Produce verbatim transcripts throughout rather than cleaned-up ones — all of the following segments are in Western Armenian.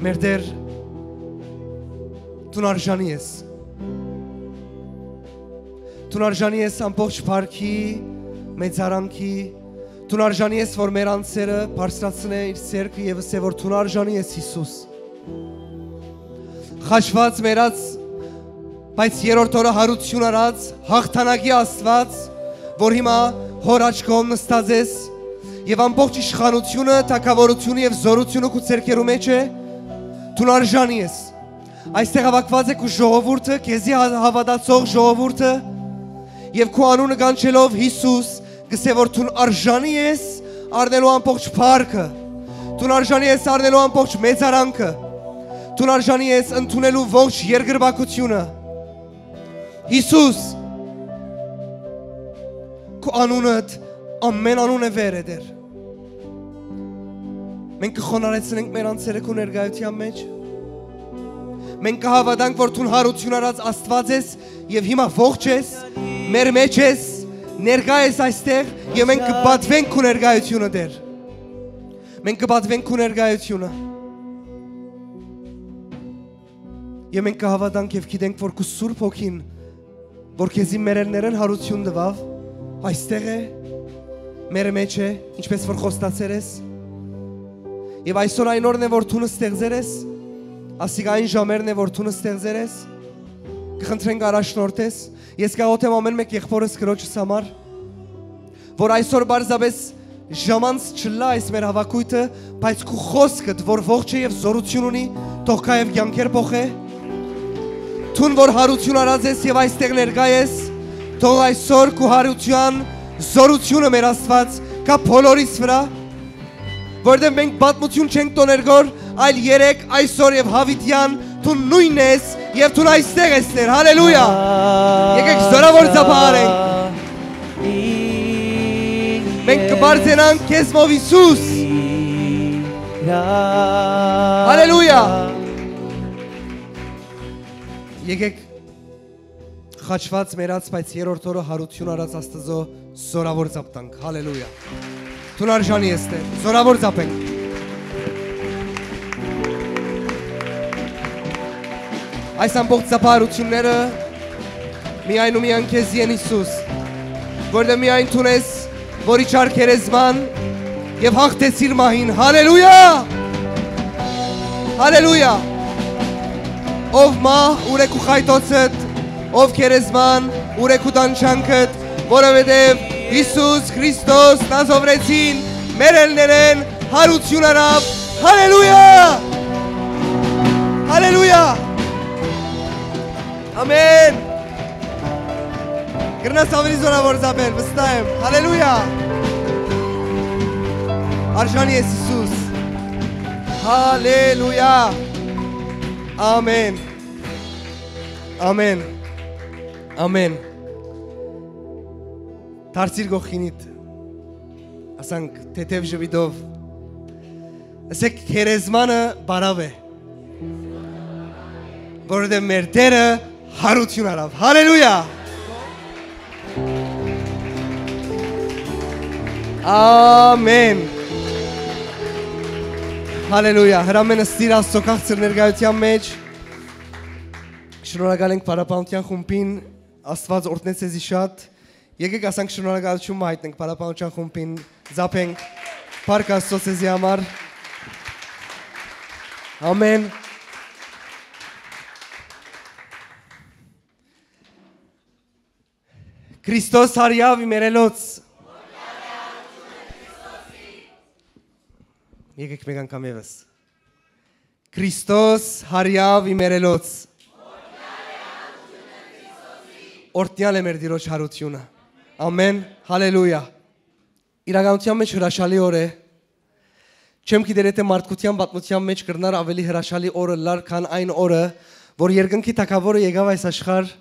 Մեր Տէր, դուն արժանի ես։ Դուն արժանի ես ամբողջ փառքի, մեծարանքի, դուն արժանի ես, որ մեր անձերը բարձրացնէ իր ձեռքը եւ ըսէ, որ դուն արժանի ես, Յիսուս։ Խաչուած, մեռած, բայց երրորդ օրը յարութիւն առած, յաղթանակի Աստուած, որ հիմա Հօր աջ կողմ նստած ես, եւ ամբողջ իշխանութիւնը, թագաւորութիւնը եւ զօրութիւնը քու ձեռքերու մէջ է, դուն արժանի ես։ Այստեղ հաւաքուած է քու ժողովուրդը, քեզի հա-, հաւատացող ժողովուրդը, եւ քու անունը կանչելով Յիսուս, կ'ըսէ, որ դուն արժանի ես առնելու ամբողջ փառքը, դուն արժանի ես առնելու ամբողջ մեծարանքը, դուն արժանի ես ընդունելու ողջ երկրպագութիւնը։ Յիսուս, քու անունդ ամէն անունէ վեր է, Տէր։ Մենք կը խոնարհեցնենք մեր անձերը քու ներկայութեան մէջ։ Մենք կը հաւատանք, որ դուն յարութիւն առած Աստուած ես եւ հիմա ողջ ես, մեր մէջ ես, ներկայ ես այստեղ, եւ մենք կը պատուենք քու ներկայութիւնը, Տէր։ Մենք կը պատուենք քու ներկայութիւնը։ Եւ մենք կը հաւատանք եւ գիտենք, որ քու Սուրբ Հոգին, որ քեզի մեռելներէն յարութիւն տուաւ, այստեղ է, մեր մէջ է, ինչպէս որ խոստացեր ես։ Եւ այսօր այն օրն է, որ դուն ստեղծեր ես, ասիկա այն ժամերն է, որ դուն ստեղծեր ես, կը խնդրենք առաջնորդես, ես կաղոթեմ ամէն մէկ եղբորս քրոջս համար, որ այսօր պարզապէս ժամանց չլա այս մեր հաւաքոյթը, բայց քու խօսքդ, որ ողջ է եւ զօրութիւն ունի, թող գայ եւ կեանքեր փոխէ։ Դուն, որ յարութիւն առած ես եւ այստեղ ներկայ ես, թող այսօր քու յարութեան զօրութիւնը, մեր Աստուած, գայ բոլորիս վրայ, որովհետեւ մենք պատմութիւն չենք տոներգոր, այլ երեկ, այսօր եւ յաւիտեան դուն նոյնն ես եւ դուն այստեղ ես, Տէր։ Հալելույա։ Եկեք զօրաւոր ծափարենք։ Մենք կբարձենանք քեզմով, Յիսուս։ Հալելույա։ Եկեք խաչուած, մեռած, բայց երրորդ օրը յարութիւն առած Աստուծոյ զօրաւոր ծափ տանք։ Հալելույա։ Դուն արժանի ես, Տէր։ Զօրաւոր ծափենք։ Այս ամբողջ ծափահարութիւնները միայն ու միայն քեզի են, Յիսուս, որտեղ միայն դուն ես, որ իջար գերեզման եւ յաղթեցիր մահին։ Հալելույա։ Հալելույա։ Ով մահ, ուրե քու խայտոցդ, ով գերեզման, ուրե քու տանջանքդ, որովհետեւ Յիսուս Քրիստոս Նազովրեցին մեռելներէն յարութիւն առաւ։ Հալելույա։ Հալելույա։ Ամէն։ Կրնաս աւելի զօրաւոր ծափել, վստահ եմ։ Հալելույա։ Արժանի ես, Յիսուս։ Հալելույա։ Ամէն։ Ամէն։ Ամէն։ Դարձիր գողքինիդ, ասանք, թեթեւ ժպիտով, ըսէք, գերեզմանը բարաւ է, որովհետեւ մեր Տէրը յարութիւն առաւ։ Հալելույա։ Ամէն։ Հալելույա։ Հրամէն ըստ իր Աստծո քաղցր ներկայութեան մէջ։ Շնորհակալ ենք Փառապանության խումբին, Աստված օրհնեց ձեզի շատ։ Եկեք ասանք շնորհակալություն մը հայտնենք Փառապանության խումբին, ծափենք, փառք Աստծո ձեզի համար։ Ամեն։ Քրիստոս հարիաւ իմերելոց։ Եկեք մեկ անգամ ևս։ Քրիստոս հարիաւ իմերելոց։ Օրհնեալ է մեր Տիրոջ յարութիւնը։ Ամեն, հալելույա։ Իրականության մեջ հրաշալի օր է։ Չեմ գիտեր, եթէ մարդկության պատմության մեջ կրնար ավելի հրաշալի օրը լար, քան այն օրը, որ երկնքի թագավորը եկաւ այս աշխարհ,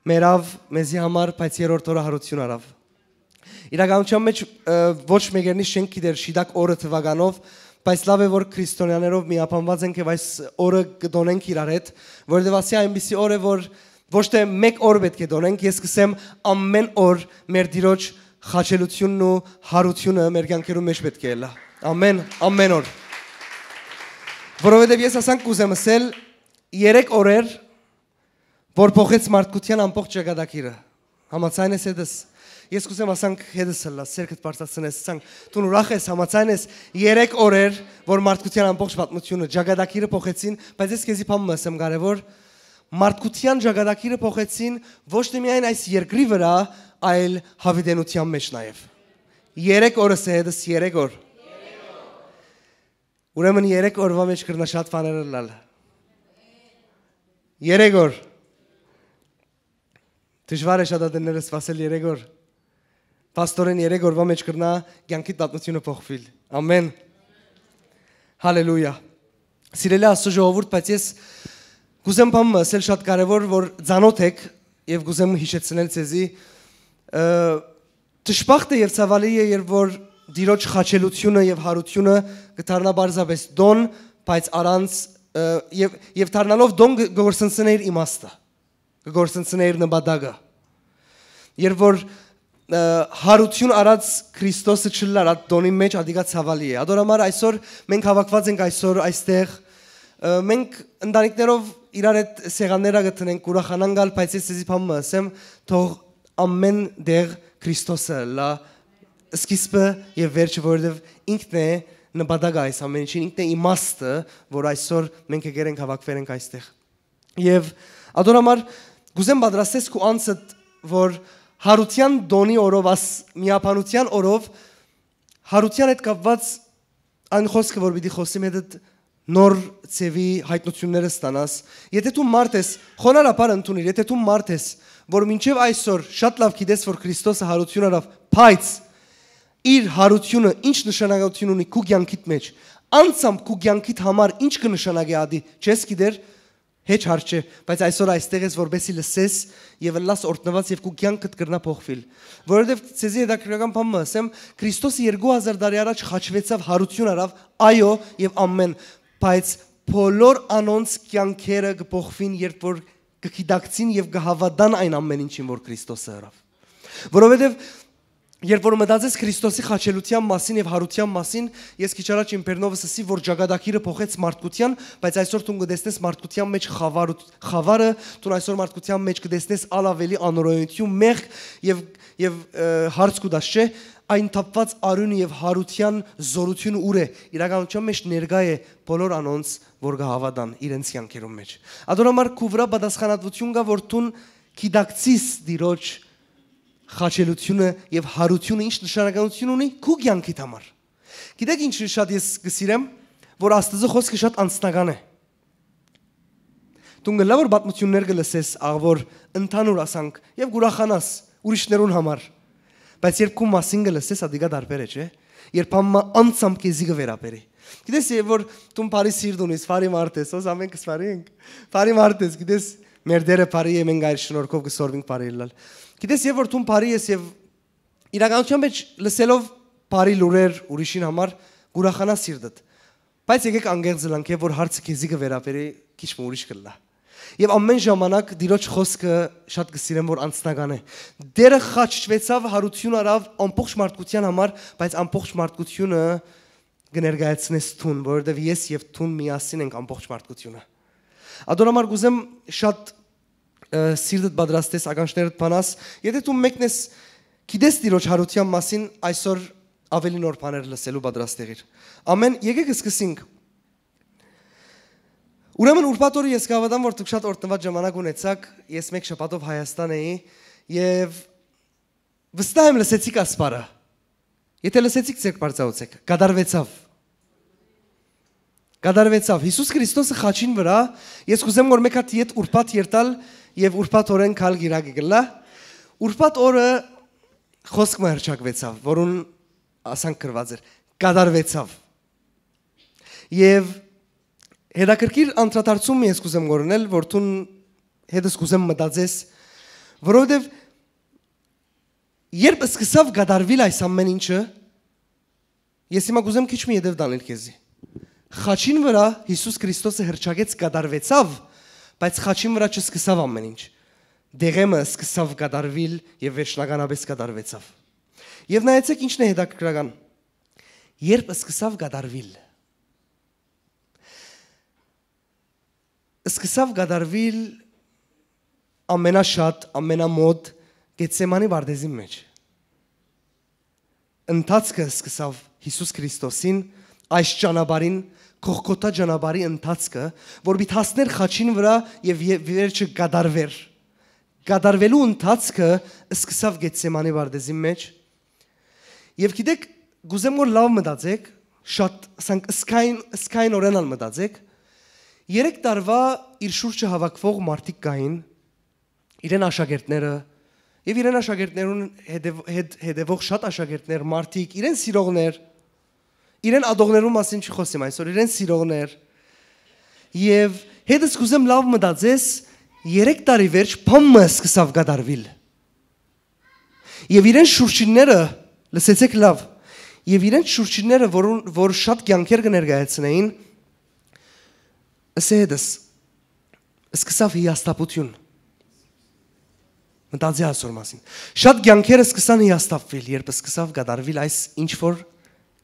մեռաւ մեզի համար, բայց երրորդ օրը յարութիւն առաւ։ Իրականության մեջ, ը, ոչ մեկերնից չենք գիտեր շիտակ օրը թվականով, բայց լաւ է, որ քրիստոնյաներով միաբանուած ենք եւ այս օրը կը տոնենք իրար հետ, որովհետեւ ասի այնպիսի օր է, որ ոչ թե մեկ օր պէտք է տոնենք, ես կ'ըսեմ, ամեն օր մեր Տիրոջ խաչելութիւնն ու յարութիւնը մեր կեանքերու մէջ պէտք է ըլլայ։ Ամեն, ամեն օր։ Որովհետեւ ես ասանք կ'ուզեմ ըսել, երեք օրեր, որ փոխեց մարդկութեան ամբողջ ճակատագիրը։ Համաձայն ես հետս։ Ես կ'ուզեմ ասանք հետս ըլլա, սերքդ բարձրացնես, ասանք, դուն ուրախ ես, համաձայն ես, երեք օրեր, որ մարդկութեան ամբողջ պատմությունը, ճակատագիրը փոխեցին, բայց ես քեզի բան մը ասեմ կարեւոր, մարդկութեան ճակատագիրը փոխեցին ոչ թե միայն այս երկրի վրա, այլ յաւիտենութեան մեջ նաեւ։ Երեք օրս է հետս, երեք օր։ Ուրեմն երեք օրվա մեջ կրնա շատ բաներ ըլլալ։ Երեք օր։ Դժուար է շատ ատենները սպասել երեք օր։ Փաստորեն երեք օրվա մեջ կրնա կյանքի պատմությունը փոխվել։ Ամեն։ Հալելույա։ Սիրելի Աստծո ժողովուրդ, բայց ես կ'ուզեմ բան մը ասել շատ կարեւոր, որ ծանոթ եք, եւ կ'ուզեմ հիշեցնել ձեզի, ը, դժբախտ է եւ ցաւալի է, երբ որ Տիրոջ խաչելությունը եւ յարութիւնը կը դառնայ պարզապէս տոն, բայց առանց, ը, եւ, եւ դառնալով տոն կը, կը գործընծնէ իր իմաստը, կը գործընծնէ իր նպատակը։ Երբ որ, ը, յարութիւն առած Քրիստոսը չըլլար այդ տոնին մեջ, ադիկա ցաւալի է։ Ադոր համար այսօր մենք հաւաքուած ենք այսօր այստեղ, ը, մենք ընտանիքներով իրար հետ սեղանները կը տնենք, կ'ուրախանանք գալ, բայց ես ձեզի բան մը ասեմ, թող ամեն տեղ Քրիստոսը ըլլա սկիզբը եւ վերջը, որովհետեւ ինքն է նպատակը այս ամեն ինչին, ինքն է իմաստը, որ այսօր մենք եկեր ենք, հաւաքուեր ենք այստեղ։ Եւ ադոր համար կ'ուզեմ պատրաստես քու անձդ, որ յարութեան տոնի օրով, աս միաբանութեան օրով, յարութեան հետ կապուած այն խօսքը, որ պիտի խօսիմ, հետդ նոր ձեւի յայտնութիւնները ստանաս։ Եթե դու մարդ ես, խոնարհաբար ընդունիր, եթե դու մարդ ես, որ մինչեւ այսօր շատ լաւ գիտես, որ Քրիստոսը յարութիւն առաւ, բայց իր յարութիւնը ինչ նշանակութիւն ունի քու կյանքիդ մեջ, անձամբ քու կյանքիդ համար ինչ կը նշանակէ ադի, չես գիտեր, հեչ հարց չէ, բայց այսօր այստեղ ես, որպեսզի լսես եւ ըլլաս օրհնուած եւ քու կյանքդ կրնայ փոխուիլ։ Որովհետեւ ձեզի հետաքրքրական բան մը ասեմ, Քրիստոսը երկու հազար տարի առաջ խաչուեցաւ, յարութիւն առաւ, այո, եւ ամեն, բայց բոլոր անոնց կյանքերը կը փոխուին, երբ որ կը գիտակցին եւ կը հաւատան այն ամեն ինչին, որ Քրիստոսը ըրաւ։ Որովհետեւ երբ որ մտածես Քրիստոսի խաչելութեան մասին եւ յարութեան մասին, ես քիչ առաջ իմ բեռնովս ըսի, որ ճակատագիրը փոխեց մարդկութեան, բայց այսօր դուն կը տեսնես մարդկութեան մեջ խավար-, խավարը, դուն այսօր մարդկութեան մեջ կը տեսնես ալ աւելի անորոյնութիւն, մեղք եւ, եւ, ը, հարց կու տաս, չէ՞, այն թափուած արիւնը եւ յարութեան զօրութիւնը ո՞ւր է, իրականութեան մեջ ներկայ է բոլոր անոնց, որ կը հաւատան իրենց կյանքերուն մեջ։ Ադոր համար քու վրայ պատասխանատուութիւն կայ, որ դուն գիտակցիս Տիրոջ խաչելութիւնը եւ յարութիւնը ինչ նշանակութիւն ունի քու կյանքիդ համար։ Գիտեք ինչ շատ ես կը սիրեմ, որ Աստուծոյ խօսքը շատ անձնական է։ Դուն կ'ըլլայ որ պատմութիւններ կը լսես, աղ որ ընդհանուր ասանք, եւ կ'ուրախանաս ուրիշներուն համար, բայց երբ քու մասին կը լսես, ադիկա տարբեր է, չէ՞։ Երբ ամմա անձամբ քեզի կը վերաբերի։ Գիտես, երբ որ դուն բարի սիրտ ունիս, բարի մարդ ես, հոս ամեն կը սպարի ենք, բարի մարդ ես, գիտես, մեր Տերը բարի է, մենք այդ շնորհքով կը սորվենք բարի ըլլալ։ Գիտես, երբ որ դուն բարի ես եւ իրականության մեջ լսելով բարի լուրեր ուրիշին համար, կ'ուրախանա սիրտդ։ Բայց եկեք անկեղծ ըլանք, երբ որ հարցը քեզի կը վերաբերի, քիչ մը ուրիշ կ'ըլլայ։ Եւ ամեն ժամանակ Տիրոջ խօսքը շատ կը սիրեմ, որ անձնական է։ Տերը խաչվեցաւ, յարութիւն առաւ ամբողջ մարդկության համար, բայց ամբողջ մարդկությունը կը ներկայացնես դուն, որովհետեւ ես եւ դուն միասին ենք ամբողջ մարդկությունը։ Ադոր համար կ'ուզեմ շատ, ը, սիրտդ պատրաստես, ականջներդ բանաս, եթե դու մեկն ես, գիտես Տիրոջ յարութեան մասին, այսօր աւելի նոր բաներ լսելու պատրաստ եղիր։ Ամեն, եկեք սկսենք։ Ուրեմն ուրբաթ օրը ես կհաւատամ, որ դուք շատ օրհնուած ժամանակ ունեցաք, ես մեկ շաբաթով Հայաստան էի, եւ վստահ եմ լսեցիք ասպարը։ Եթե լսեցիք, ձեր բարձաուցեք, կատարվեցաւ։ Կատարվեցաւ։ Յիսուս Քրիստոսը խաչին վրա, ես կ'ուզեմ, որ մեկ հատ ետ ուրբաթ երթալ եւ ուրբաթ օրէն քալ գիրակը կ'ըլլայ։ Ուրբաթ օրը խօսք մը հռչակվեցաւ, որուն ասանք գրուած էր, կատարվեցաւ։ Եւ հետաքրքիր անդրադարձում ես կ'ուզեմ գորնել, որ դուն հետս կ'ուզեմ մտածես, որովհետեւ երբ սկսաւ կատարվել այս ամեն ինչը, ես հիմա կ'ուզեմ քիչ մը ետեւ տանիլ քեզի։ Խաչին վրա Յիսուս Քրիստոսը հռչակեց, կատարվեցաւ, բայց խաչին վրա չսկսաւ ամեն ինչ։ Դեղեմը սկսաւ կատարվել եւ վերջնականապես կատարվեցաւ։ Եւ նայեցեք, ինչն է հետաքրքրական։ Երբ սկսաւ կատարվել, սկսաւ կատարուիլ ամենաշատ, ամենամօտ Գեթսեմանի պարտէզին մէջ։ Ընթացքը սկսաւ Յիսուս Քրիստոսին, այս ճանապարհին, Գողգոթա ճանապարհի ընթացքը, որ պիտի հասներ խաչին վրայ եւ ե-, վերջը կատարուէր։ Կատարուելու ընթացքը սկսաւ Գեթսեմանի պարտէզին մէջ։ Եւ գիտէք, կ'ուզեմ որ լաւ մտածեք, շատ, ասենք, սկայն, սկայնօրէն ալ մտածեք։ Երեք տարուայ իր շուրջը հաւաքուող մարդիկ կային, իրեն աշակերտները, եւ իրեն աշակերտներուն հետեւ-, հետ-, հետեւող շատ աշակերտներ, մարդիկ, իրեն սիրողներ, իրեն ատողներուն մասին չի խոսեմ այսօր, իրեն սիրողներ։ Եւ հետս կ'ուզեմ լաւ մտածես, երեք տարի վերջ բան մը սկսաւ կատարուիլ։ Եւ իրեն շուրջինները, լսեցեք լաւ, եւ իրեն շուրջինները, որուն, որ շատ կեանքեր կը ներկայացնեին, ըսե հետս, սկսաւ հիասթափութիւն։ Մտածի այսօր մասին։ Շատ կեանքերը սկսան հիասթափվել, երբ սկսաւ կատարուիլ այս ինչ որ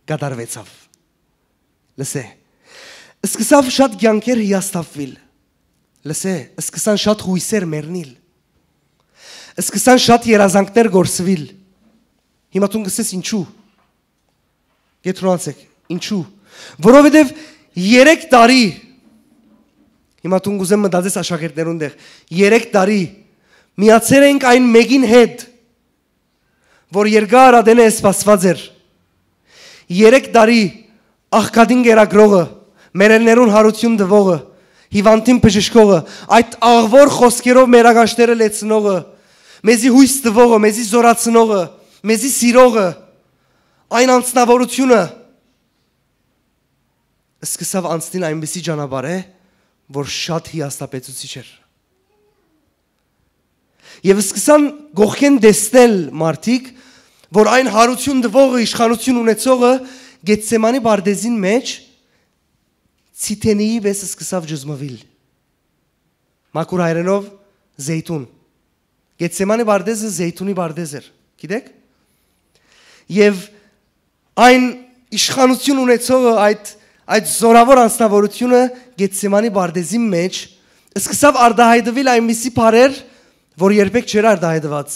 կատարուեցաւ։ Լսե։ Սկսաւ շատ կեանքեր հիասթափվել։ Լսե, սկսան շատ յոյսեր մեռնիլ։ Սկսան շատ երազանքներ գործուիլ։ Հիմա դուն կսես ինչու։ Կետրոնացեք, ինչու։ Որովհետև երեք տարի, հիմա դուն կուզեմ մտածես աշակերտներուն տեղ, երեք տարի միացեր ենք այն մեկին հետ, որ երկար ատենէ սպասված էր։ Երեք տարի աղքատին կերակրողը, մեռելներուն յարութիւն տուողը, հիվանդին բժշկողը, այդ աղվոր խոսքերով մեր ակաշները լեցնողը, մեզի յոյս տուողը, մեզի զորացնողը, մեզի սիրողը, այն անձնավորությունը սկսաւ անցնիլ այնպիսի ճանապարհ է, որ շատ հիասթափեցուցիչ էր։ Եվ սկսան կողքէն տեսնել մարդիկ, որ այն յարութիւն տուողը, իշխանութիւն ունեցողը Գեթսեմանի պարտեզին մէջ ցիթենիի պէս սկսաւ ճզմուիլ։ Մաքուր հայերէնով՝ զեյթուն։ Գեթսեմանի պարտեզը զեյթունի պարտեզ էր, գիտեք։ Եվ այն իշխանութիւն ունեցողը, այդ, այդ զորաւոր անձնաւորութիւնը Գեթսեմանի պարտեզին մէջ սկսաւ արտայայտուիլ այնպիսի բառեր, որ երբեք չէր արտայայտուած։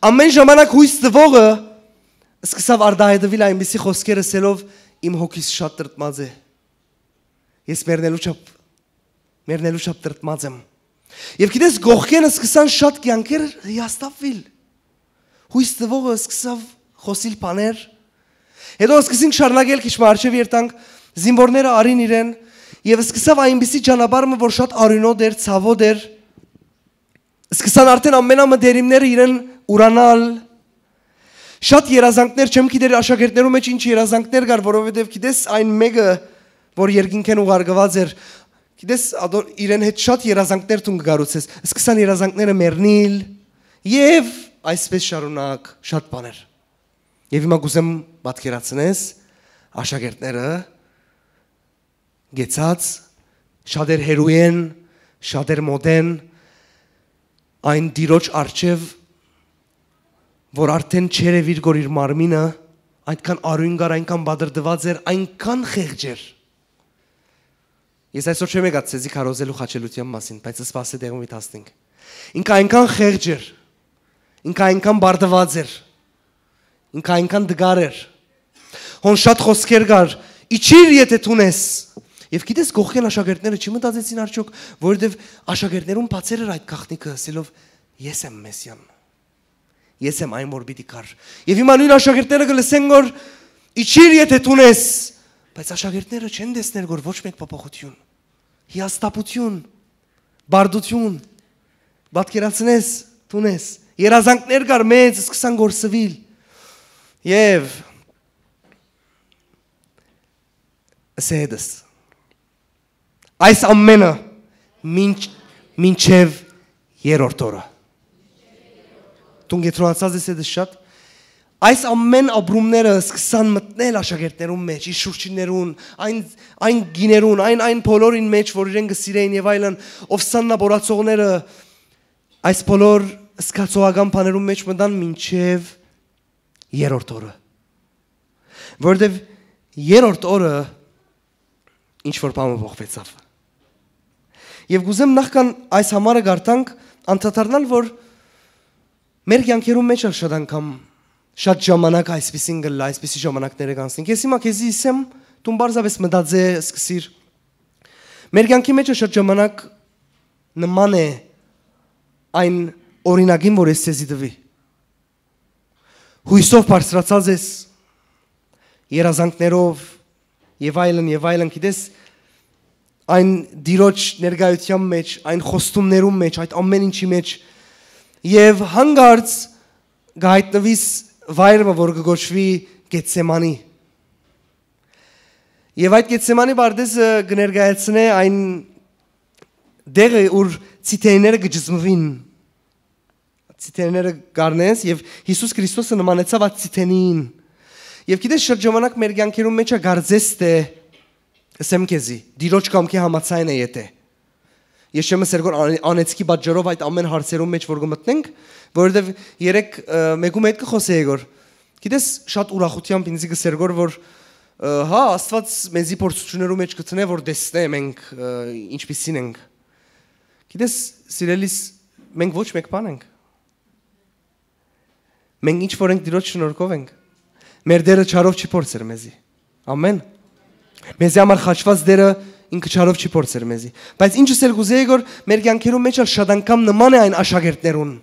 Ամէն ժամանակ յոյս տուողը սկսաւ արտայայտուիլ այնպիսի խօսքեր ըսելով. «Իմ հոգիս շատ տրտմած է։ Ես մեռնելու չափ, մեռնելու չափ տրտմած եմ»։ Եվ գիտես, կողքէն սկսան շատ կեանքեր հիասթափուիլ։ Յոյս տուողը սկսաւ խօսիլ բաներ։ Հետո սկսինք շարունակել, քիչ մը առջեւ երթանք, զինուորները առին իրեն, եւ սկսաւ այնպիսի ճանապարհ մը, որ շատ արիւնոտ էր, ցաւոտ էր։ Սկսան արդեն ամենամտերիմները իրեն ուրանալ։ Շատ երազանքներ, չեմ գիտեր աշակերտներու մէջ ինչ երազանքներ կար, որովհետեւ գիտես այն մէկը, որ երկինքէն ուղարկուած էր, գիտես, ադոր իրեն հետ շատ երազանքներ դուն կը կառուցես, սկսան երազանքները մեռնիլ եւ այսպես շարունակ շատ բաներ։ Եվ հիմա կուզեմ պատկերացնես աշակերտները գեցած, շատեր հեռու են, շատեր մօտ են, այն տիրոջ առջեւ, որ արդեն չերեւիր գոր իր մարմինը, այնքան արիւն կար, այնքան պատրտված էր, այնքան խեղճ էր։ Ես այսօր չեմ եկած ձեզի քարոզելու խաչելութեան մասին, բայց սպասե դեղուն մի դասնենք։ Ինքը այնքան խեղճ էր, ինքը այնքան բարդված էր, ինքը այնքան դգար էր։ Հոն շատ խոսքեր կար. «Իջիր, եթե դուն ես»։ Եվ գիտես, կողքէն աշակերտները չի մտածեցին արդյոք, որովհետև աշակերտներուն բացեր էր այդ գաղտնիքը, ասելով. «Ես եմ Մեսիան։ Ես եմ այն, որ պիտի գար»։ Եվ հիմա նոյն աշակերտները կը լսեն, որ «Իջիր, եթե դուն ես»։ Բայց աշակերտները չեն տեսներ, որ ոչ մեկ փոփոխություն, հիասթափություն, բարդություն, պատկերացնես, դուն ես, երազանքներ կար մեծ, սկսան գործուիլ։ Եվ ըսե հետս. «Այս ամենը մինչ, մինչև երրորդ օրը»։ Դուն կետրոնացած ես հետս շատ։ Այս ամեն ապրումները սկսան մտնել աշակերտներուն մեջ, իր շուրջիններուն, այն, այն գիներուն, այն, այն բոլորին մեջ, որ իրեն կը սիրեին եւ այլն, ովսաննա բորացողները, այս բոլոր սկացողական բաներուն մեջ մտան մինչև երրորդ օրը։ Որովհետև երրորդ օրը ինչ որ բան մը փոխվեցաւ։ Եւ կ'ուզեմ նախքան այս համարը կարդանք, անդրադառնալ, որ մեր կեանքերուն մէջ ալ շատ անգամ, շատ ժամանակ այսպիսին կ'ըլլայ, այսպիսի ժամանակները կ'անցնին։ Ես հիմա քեզի ըսեմ, դուն պարզապէս մտածէ, սկսիր։ Մեր կեանքի մէջ ալ շատ ժամանակ նման է այն օրինակին, որ ես քեզի տուի։ Յոյսով բարձրացած ես, երազանքներով, եւ այլն, եւ այլն, գիտես, այն Տիրոջ ներկայութեան մէջ, այն խոստումներուն մէջ, այդ ամէն ինչի մէջ, եւ հանկարծ կը յայտնուիս վայր մը, որ կը կոչուի Գեթսեմանի։ Եւ այդ Գեթսեմանի պարտեզը կը ներկայացնէ այն տեղը, ուր ցիթենիները կը ճզմուին, ցիթենիները կ'առնես, եւ Յիսուս Քրիստոսը նմանեցաւ այդ ցիթենին։ Եւ գիտես, շատ ժամանակ մեր կեանքերուն մէջ ա կարծես թէ, ըսեմ քեզի, Տիրոջ կամքի համաձայն է եթէ։ Ես չեմ ըսեր, որ ան-, անեծքի պատճառով այդ ամէն հարցերուն մէջ որ կը մտնենք, որովհետեւ երեկ, ը, մէկու մէտ կը խօսէի, որ գիտես, շատ ուրախութեամբ ինձի կ'ըսեր, որ, ը, հա, Աստուած մեզի փորձութիւններու մէջ կը դնէ, որ տեսնէ մենք, ը, ինչպիսին ենք։ Գիտես, սիրելիս, մենք ոչ մեկ բան ենք։ Մենք ինչ որ ենք, Տիրոջ շնորհքով ենք։ Մեր Տէրը չարով չի փորձեր մեզի։ Ամեն։ Մեզի համար խաչուած Տէրը ինքը չարով չի փորձեր մեզի։ Բայց ինչ ըսել կ'ուզեի, որ մեր կեանքերուն մէջ ալ շատ անգամ նման է այն աշակերտներուն։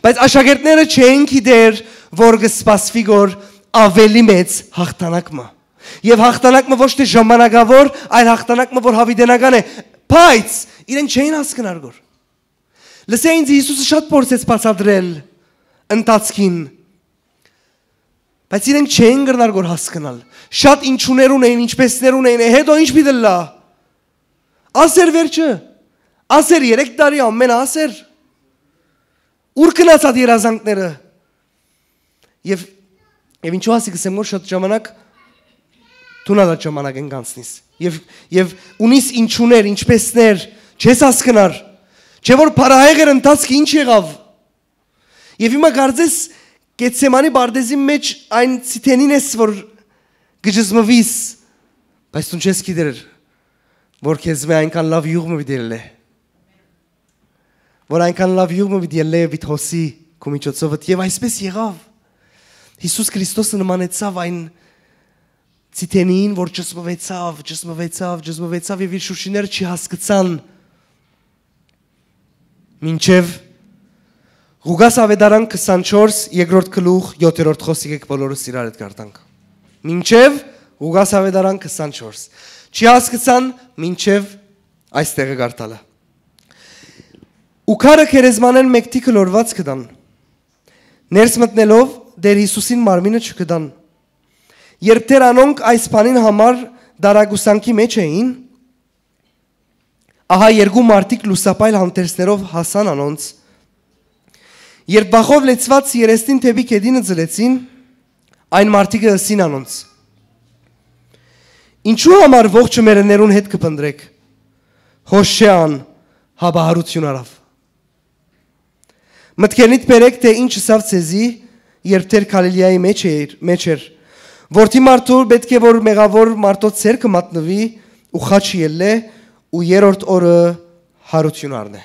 Բայց աշակերտները չէին գիտեր, որ կը սպասուի, որ ավելի մեծ հաղթանակ մը։ Եւ հաղթանակ մը ոչ թէ ժամանակաւոր, այլ հաղթանակ մը, որ յաւիտենական է։ Բայց իրենք չէին հասկնար, որ լսէ ինձ, Յիսուսը շատ փորձեց բացատրել ընթացքին, բայց իրենք չէին կրնար, որ հասկնալ։ Շատ ինչուներ ունէին, ինչպեսներ ունէին, է, հետո ինչ պիտի ըլլայ։ Ասեր վերջը, ասեր երեք տարի, ամեն ասեր։ Ուր գնաց այդ երազանքները։ Եւ, եւ ինչու ասի կ'ըսեմ, որ շատ ժամանակ դուն ալ այդ ժամանակ են կանցնիս։ Եւ, եւ ունիս ինչուներ, ինչպեսներ, չես հասկնար։ Չէ՞ որ փառահեղ էր ընթացքը, ինչ եղաւ։ Եւ հիմա կարծես Գեթսեմանի պարտեզին մէջ այն ցիթենին ես, որ կը ճզմուիս, բայց դուն չես գիտեր, որ քեզմէ այնքան լաւ իւղ մը պիտի ելլէ, որ այնքան լաւ իւղ մը պիտի ելլէ եւ պիտի հոսի քու միջոցովդ։ Եւ այսպէս եղաւ։ Յիսուս Քրիստոսը նմանեցաւ այն ցիթենին, որ ճզմուեցաւ, ճզմուեցաւ, ճզմուեցաւ եւ իր շուրջինները չի հասկցան մինչեւ Ղուկաս Աւետարան քսանչորս, երկրորդ գլուխ, յոթերորդ խօսքը, եկեք բոլորս իրար հետ կարդանք։ Մինչեւ Ղուկաս Աւետարան քսանչորս։ Չի հասկցան մինչեւ այս տեղը կարդալը։ Ու քարը գերեզմանէն մէկ թիքը լորուած կը տան։ Ներս մտնելով, Տէր Յիսուսին մարմինը չկտան։ Երբ դեռ անոնք այս բանին համար դարակուսանքի մէջ էին, ահա երկու մարդիկ լուսապայլ հանդերձներով հասան անոնց։ Երբ բախով լեցուած երեսնին դէպի գետինը ծլեցին, այն մարդիկը ըսին անոնց. «Ինչու համար ողջը մեռելներուն հետ կը փնտռէք։ Հոս չէ ան, հապա յարութիւն առաւ»։ Մտքերնիդ բերէք, թէ ինչ ըսաւ ձեզի, երբ դեռ Գալիլիայի մէջ էր, մէջ էր. «Որդի մարդու պէտք է որ մեղաւոր մարդոց ձեռքը մատնուի ու խաչը ելլէ ու երրորդ օրը յարութիւն առնէ»։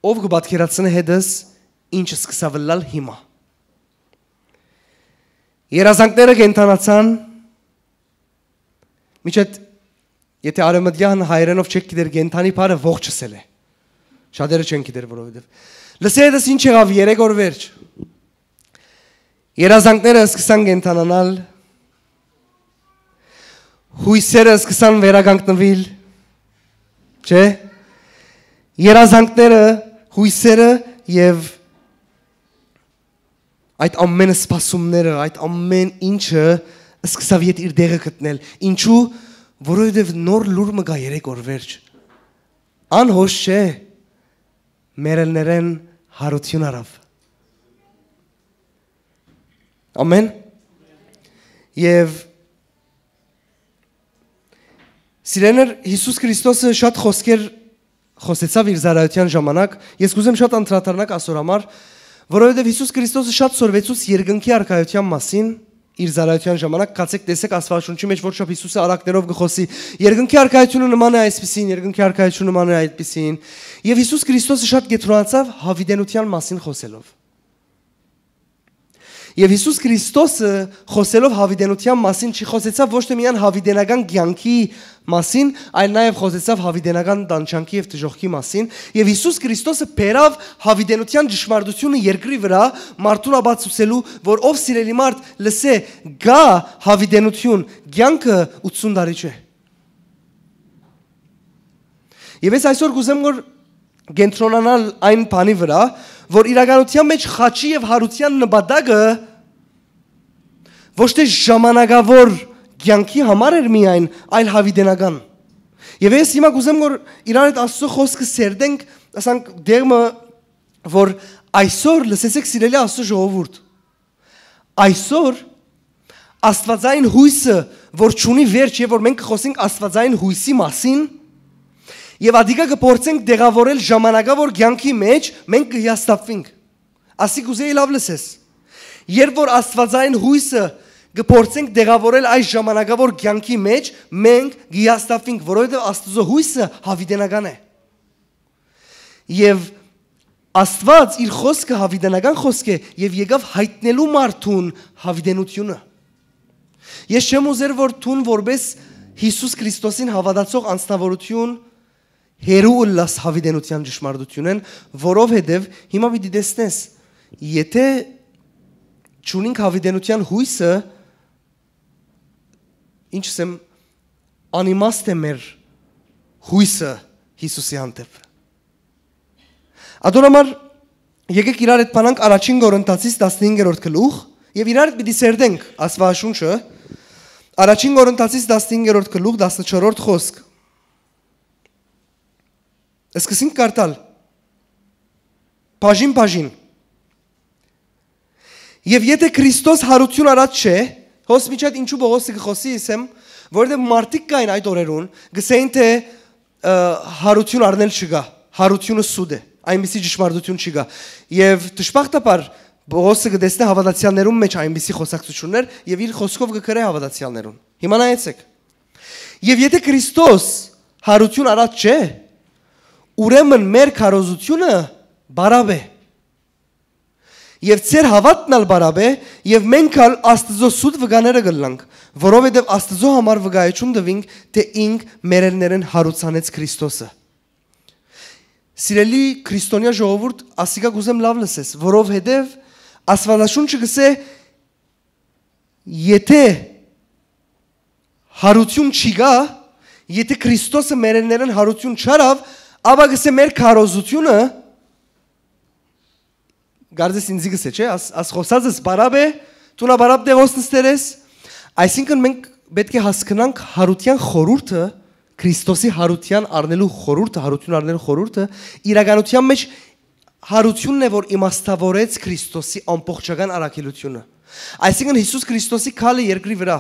Ո՞վ կը պատկերացնէ հետս ինչ սկսաւ ըլլալ հիմա։ Երազանքները կենդանացան, միջետ, եթե արևմտյան հայերէնով չեք գիտեր, կենդանի բառը ողջ ըսել է։ Շատերը չեն գիտեր, որովհետև լսե հետս ինչ եղաւ երեք օր վերջ։ Երազանքները սկսան կենդանանալ, յոյսերը սկսան վերականգնվել, չէ՞։ Երազանքները, յոյսերը և այդ ամենը սպասումները, այդ ամեն ինչը սկսավ ետ իր դեղը գտնել։ Ինչու՞, որովհետև նոր լուր մը կա երեք օր վերջ։ Անհոս չէ, մեռելներէն յարութիւն առաւ։ Ամեն։ Եվ սիրեներ, Յիսուս Քրիստոսը շատ խոսքեր խոսեցավ իր ծառայության ժամանակ։ Ես կուզեմ շատ անդրադառնաք ասոր համար, որովհետև Յիսուս Քրիստոսը շատ սորվեցուց երկնքի առկայության մասին իր ծառայութեան ժամանակ, գացէք տեսէք Աստուածաշունչի մէջ որչափ Յիսուսը առակներով կը խօսի։ Երկնքի արքայությունը նման է այսպիսին, երկնքի արքայությունը նման է այդպիսին։ Եւ Յիսուս Քրիստոսը շատ կեդրոնացաւ յաւիտենութեան մասին խօսելով։ Եւ Յիսուս Քրիստոսը խօսելով յաւիտենութեան մասին չի խօսեցաւ ոչ թե միայն յաւիտենական կեանքի մասին, այլ նաեւ խօսեցաւ յաւիտենական տանջանքի եւ դժոխքի մասին։ Եւ Յիսուս Քրիստոսը բերաւ յաւիտենութեան ճշմարտությունը երկրի վրայ մարդուն ապացուցելու, որ ով սիրելի մարդ լսէ, գայ յաւիտենութիւն, կեանքը ութսուն տարի չէ։ Եւ ես այսօր կ'ուզեմ որ կենտրոնանալ այն բանի վրայ, որ իրականութեան մէջ խաչի եւ յարութեան նպատակը ոչ թե ժամանակաւոր կեանքի համար էր միայն, այլ յաւիտենական։ Եւ ես հիմա կ'ուզեմ որ իրար հետ Աստուծոյ խօսքը սերտենք, ասենք, դեղ մը, որ այսօր, լսեցէք, սիրելի Աստուծոյ ժողովուրդ, այսօր աստուածային յոյսը, որ չունի վերջ, եւ որ մենք կը խօսենք աստուածային յոյսի մասին, եւ ադիկա կը փորձենք դեղաւորել ժամանակաւոր կեանքի մէջ, մենք կը հիասթափվենք։ Ասի կ'ուզէի լաւ լսես։ Երբ որ աստուածային յոյսը կը փորձենք դեղաւորել այս ժամանակաւոր կեանքի մէջ, մենք կը հիասթափվենք, որովհետեւ Աստուծոյ յոյսը յաւիտենական է։ Եւ Աստուած իր խօսքը յաւիտենական խօսք է եւ եկաւ յայտնելու մարդուն յաւիտենութիւնը։ Ես չեմ ուզեր որ դուն որպես Յիսուս Քրիստոսին հաւատացող անձնաւորութիւն հեռու ըլլաս յաւիտենութեան ճշմարտութիւնէն, որովհետեւ հիմա պիտի տեսնես, եթէ չունինք յաւիտենութեան յոյսը, ինչ ասեմ, անիմաստ է մեր յոյսը Յիսուսի հանդէպ։ Ատոր համար եկեք իրար հետ բանանք Առաջին Կորինթացիս տասնհինգերորդ գլուխ եւ իրար հետ պիտի սերտենք Աստուածաշունչը։ Առաջին Կորինթացիս տասնհինգերորդ գլուխ, տասնչորրորդ խօսք։ Սկսենք կարդալ։ Բաժին-բաժին։ Եւ եթէ Քրիստոս յարութիւն առած չէ, հոս միջդ ինչու Պողոսը կը խօսի, ըսեմ, որովհետեւ մարդիկ կային այդ օրերուն, գսեին թէ, ը, յարութիւն առնել չկայ, յարութիւնը սուտ է, այնպիսի ճշմարտութիւն չկայ։ Եւ դժբախտաբար Պողոսը կը տեսնէ հաւատացեալներուն մէջ այնպիսի խօսակցութիւններ եւ իր խօսքով կը գրէ հաւատացեալներուն։ Հիմա նայեցեք։ Եւ եթէ Քրիստոս յարութիւն առած չէ, ուրեմն մեր քարոզութիւնը բարապ է։ Եւ ձեր հաւատն ալ բարապ է, եւ մենք ալ Աստուծոյ սուտ վկաները կ'ըլլանք, որովհետեւ Աստուծոյ համար վկայութիւն տուինք թէ ինք մեռելներէն յարուցանեց Քրիստոսը։ Սիրելի քրիստոնեայ ժողովուրդ, ասիկա կ'ուզեմ լաւ լսես, որովհետեւ Աստուածաշունչը կ'ըսէ, եթէ յարութիւն չկայ, եթէ Քրիստոսը մեռելներէն յարութիւն չառաւ, ապա կ'ըսէ մեր քարոզութիւնը, կարծես ինձի կ'ըսէ, չէ՞, աս, աս խօսածս բարապ է, դուն ալ բարապ դեղոս նստեր ես։ Այսինքն մենք պէտք է հասկնանք յարութեան խորհուրդը, Քրիստոսի յարութեան առնելու խորհուրդը, յարութիւն առնելու խորհուրդը, իրականութեան մէջ յարութիւնն է, որ իմաստաւորեց Քրիստոսի ամբողջական առաքելութիւնը։ Այսինքն Յիսուս Քրիստոսի քալը երկրի վրայ,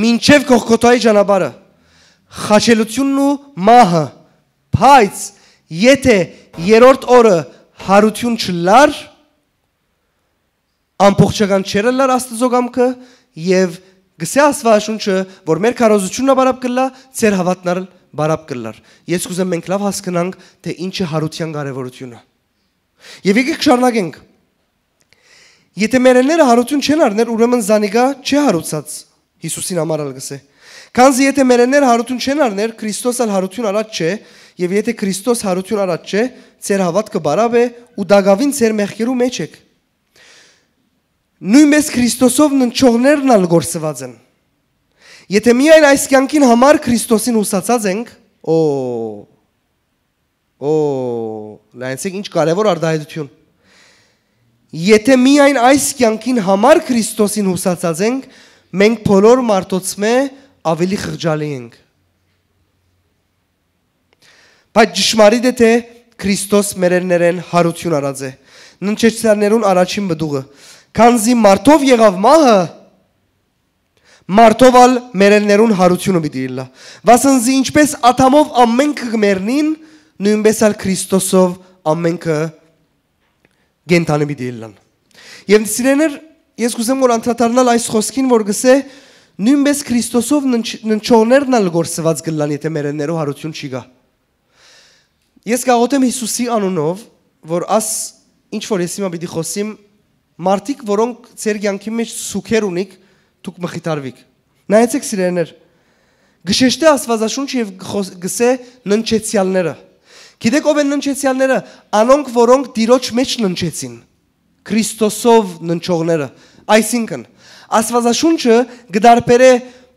մինչեւ Գողգոթայի ճանապարհը, խաչելութիւնն ու մահը, բայց եթէ երրորդ օրը յարութիւն չըլլար, ամբողջական չէր ըլլար Աստուծոյ կամքը, եւ գսէ Աստուածաշունչը, որ մեր քարոզութիւնն ալ բարապ կ'ըլլայ, ձեր հաւատն ալ բարապ կ'ըլլար։ Ես կ'ուզեմ մենք լաւ հասկնանք, թէ ինչ է յարութեան կարեւորութիւնը։ Եւ եկեք շարունակենք։ Եթէ մեռելները յարութիւն չեն առներ, ուրեմն զանիկա չէ յարուցած, Յիսուսին համար ալ կ'ըսէ։ Քանզի եթէ մեռելները յարութիւն չեն առներ, Քրիստոս ալ յարութիւն առած չէ, եւ եթէ Քրիստոս յարութիւն առած չէ, ձեր հաւատքը բարապ է ու տակաւին ձեր մեղքերու մէջ էք։ Նոյնպէս Քրիստոսով ննջողներն ալ կորսուած են։ Եթէ միայն այս կեանքին համար Քրիստոսին յուսացած ենք, օ, օ, լայնցեք ինչ կարեւոր արտահայտութիւն։ Եթէ միայն այս կեանքին համար Քրիստոսին յուսացած ենք, մենք բոլոր մարդոցմէ աւելի խղճալի ենք։ Բայց ճշմարիտ է, թէ Քրիստոս մեռելներէն յարութիւն առած է, ննջեցնողներուն առաջին պտուղը, քանզի մարդով եղաւ մահը, մարդով ալ մեռելներուն յարութիւնը պիտի ըլլայ։ Վասն զի ինչպէս Ադամով ամէնքը կը մեռնին, նոյնպէս ալ Քրիստոսով ամէնքը կենդանի պիտի ըլլան։ Եւ սիրելիներ, Ես կուզեմ որ անդրադառնալ այս խօսքին, որ կսէ, նոյնպէս Քրիստոսով ննչ-, ննչողներն ալ կորսուած կ'ըլլան, եթէ մեռելներու յարութիւն չի գայ։ Ես կ'աղօթեմ Յիսուսի անունով, որ աս ինչ որ ես հիմա պիտի խօսիմ, մարդիկ, որոնք ձեր կեանքի մէջ սուգեր ունիք, դուք մխիթարուիք։ Նայեցէք, սիրելիներ, կը շեշտէ Աստուածաշունչը եւ կը խօս-, կսէ ննչեցեալները։ Գիտեք ով են ննչեցեալները։ Անոնք, որոնք Տիրոջ մէջ ննչեցին, Քրիստոսով ննչողները։ Այսինքն, Աստուածաշունչը կը դարբերէ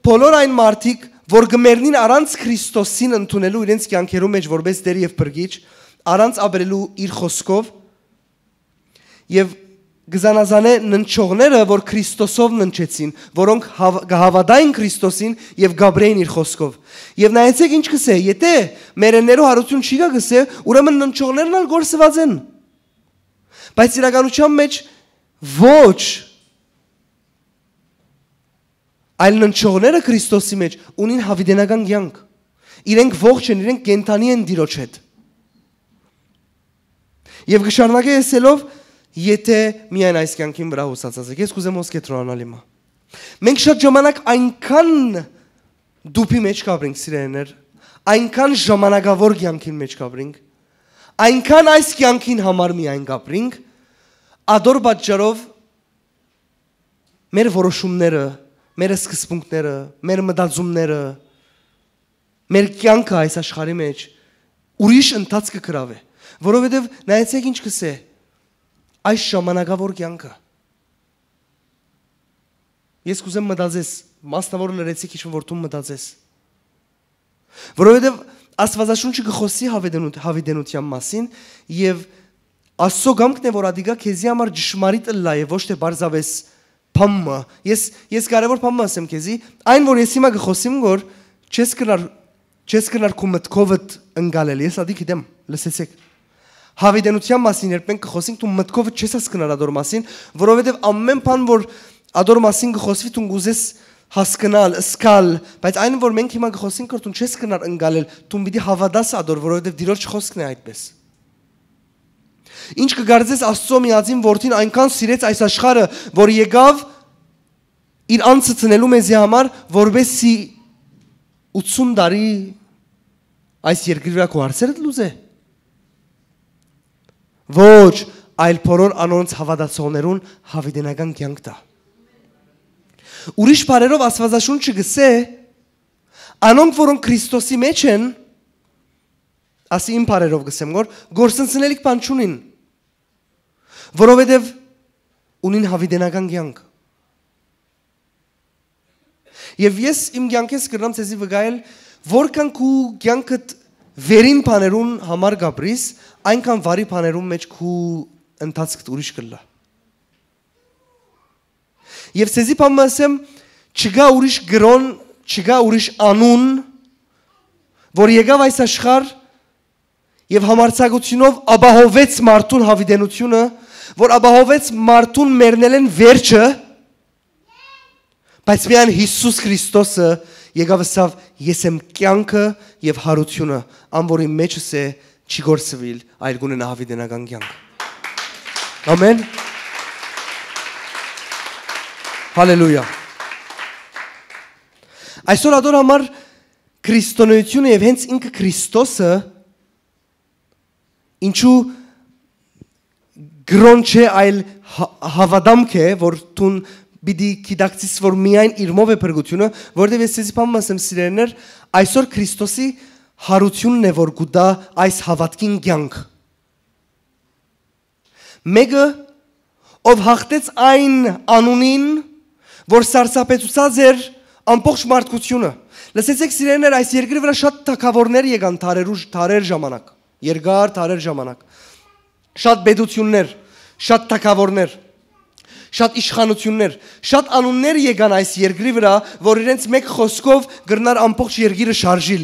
բոլոր այն մարդիկ, որ կը մեռնին առանց Քրիստոսին ընդունելու իրենց կեանքերու մէջ որպէս Տէր եւ Փրկիչ, առանց ապրելու իր խօսքով, եւ կը զանազանէ ննչողները, որ Քրիստոսով ննչեցին, որոնք հաւ-, կը հաւատային Քրիստոսին եւ կ'ապրէին իր խօսքով։ Եւ նայեցէք ինչ կսէ, եթէ մեռելներու յարութիւն չի գայ, կսէ, ուրեմն ննչողներն ալ կորսուած են։ Բայց իրականության մէջ ոչ, այլ ննչողները Քրիստոսի մէջ ունին յաւիտենական կեանք։ Իրենք ողջ են, իրենք կենդանի են Տիրոջ հետ։ Եւ կը շարունակէ ըսելով, եթէ միայն այս կեանքին վրայ յուսացած եք։ Ես կուզեմ հոսքէ տրորանալ հիմա։ Մենք շատ ժամանակ այնքան դուփի մէջ կ'ապրինք, սիրելիներ, այնքան ժամանակաւոր կեանքին մէջ կ'ապրինք, այնքան այս կեանքին համար միայն կ'ապրինք, ադոր պատճառով մեր որոշումները, մեր սկզբունքները, մեր մտածումները, մեր կեանքը այս աշխարհի մէջ ուրիշ ընթացքը կը գրաւէ, որովհետեւ նայեցէք ինչ կսէ, այս ժամանակաւոր կեանքը։ Ես կուզեմ մտածես, մասնաւոր լրեցի քիչ մը, որ դու մտածես, որովհետեւ Աստուածաշունչը կը խօսի յաւիտենութ-, յաւիտենութեան մասին եւ Աստծո կամքն է, որ ատիկա քեզի համար ճշմարիտ ըլլայ եւ ոչ թէ պարզապէս բան մը։ Ես, ես կարեւոր բան մը ասեմ քեզի, այն որ ես հիմա կը խօսիմ, որ չես կրնար, չես կրնար քու մտքովդ ընկալել, ես ատի գիտեմ, լսեցեք։ Յաւիտենութեան մասին երբ մենք կը խօսենք, դու մտքովդ չես հասկնար ադոր մասին, որովհետեւ ամեն բան որ ադոր մասին կը խօսվի, դուն կուզես հասկնալ, զգալ, բայց այն որ մենք հիմա կը խօսենք, որ դուն չես կրնար ընկալել, դուն պիտի հաւատաս ադոր, որովհետեւ Տիրոջ խօսքն է այդպես։ Ինչ կը կարծես, Աստծո միածին որդին այնքան սիրեց այս աշխարհը, որ եկաւ իր անձը ցնելու մեզի համար, որպեսզի ութսուն տարի այս երկրի վրայ քու հարցերդ լուծէ։ Ոչ, այլ բոլոր անոնց հաւատացողներուն յաւիտենական կեանք տայ։ Ուրիշ բառերով Աստուածաշունչը կսէ, անոնք, որոնք Քրիստոսի մէջ են, ասի իմ բառերով կսեմ, որ գործընծնելիք բան չունին, որովհետեւ ունին յաւիտենական կեանք։ Եւ ես իմ կեանքէս կրնամ ձեզի վկայել, որքան քու կեանքդ վերին բաներուն համար կ'ապրիս, այնքան վարի բաներուն մէջ քու ընթացքդ ուրիշ կ'ըլլայ։ Եւ ձեզի բան մը ասեմ, չկայ ուրիշ կրօն, չկայ ուրիշ անուն, որ եկաւ այս աշխարհ եւ համարձակութիւնով ապահովեց մարդուն յաւիտենութիւնը, որ ապահովեց մարդուն մեռնելէն վերջը, բայց միայն Յիսուս Քրիստոսը եկաւ ըսաւ. «Ես եմ կեանքը եւ յարութիւնը, ան որ իմ մէջս է, չի կորսուիլ, այլ կունենայ յաւիտենական կեանք»։ Ամեն։ Հալելույա։ Այսօր ադոր համար քրիստոնեությունը եւ հենց ինքը Քրիստոսը ինչու կրօն չէ, այլ հա-, հաւատամք է, որ դուն պիտի գիտակցես, որ միայն իրմով է փրկութիւնը, որովհետեւ ես ձեզի բան մը ասեմ, սիրելիներ, այսօր Քրիստոսի յարութիւնն է, որ կու տայ այս հաւատքին կեանք։ Մէկը, ով յաղթեց այն անունին, որ սարսափեցուցած էր ամբողջ մարդկությունը։ Լսեցեք, սիրելիներ, այս երկրի վրայ շատ թագաւորներ եկան դարերու, դարեր ժամանակ, երկար դարեր ժամանակ։ Շատ պետություններ, շատ թագաւորներ, շատ իշխանություններ, շատ անուններ եկան այս երկրի վրայ, որ իրենց մէկ խօսքով կրնար ամբողջ երկիրը շարժիլ։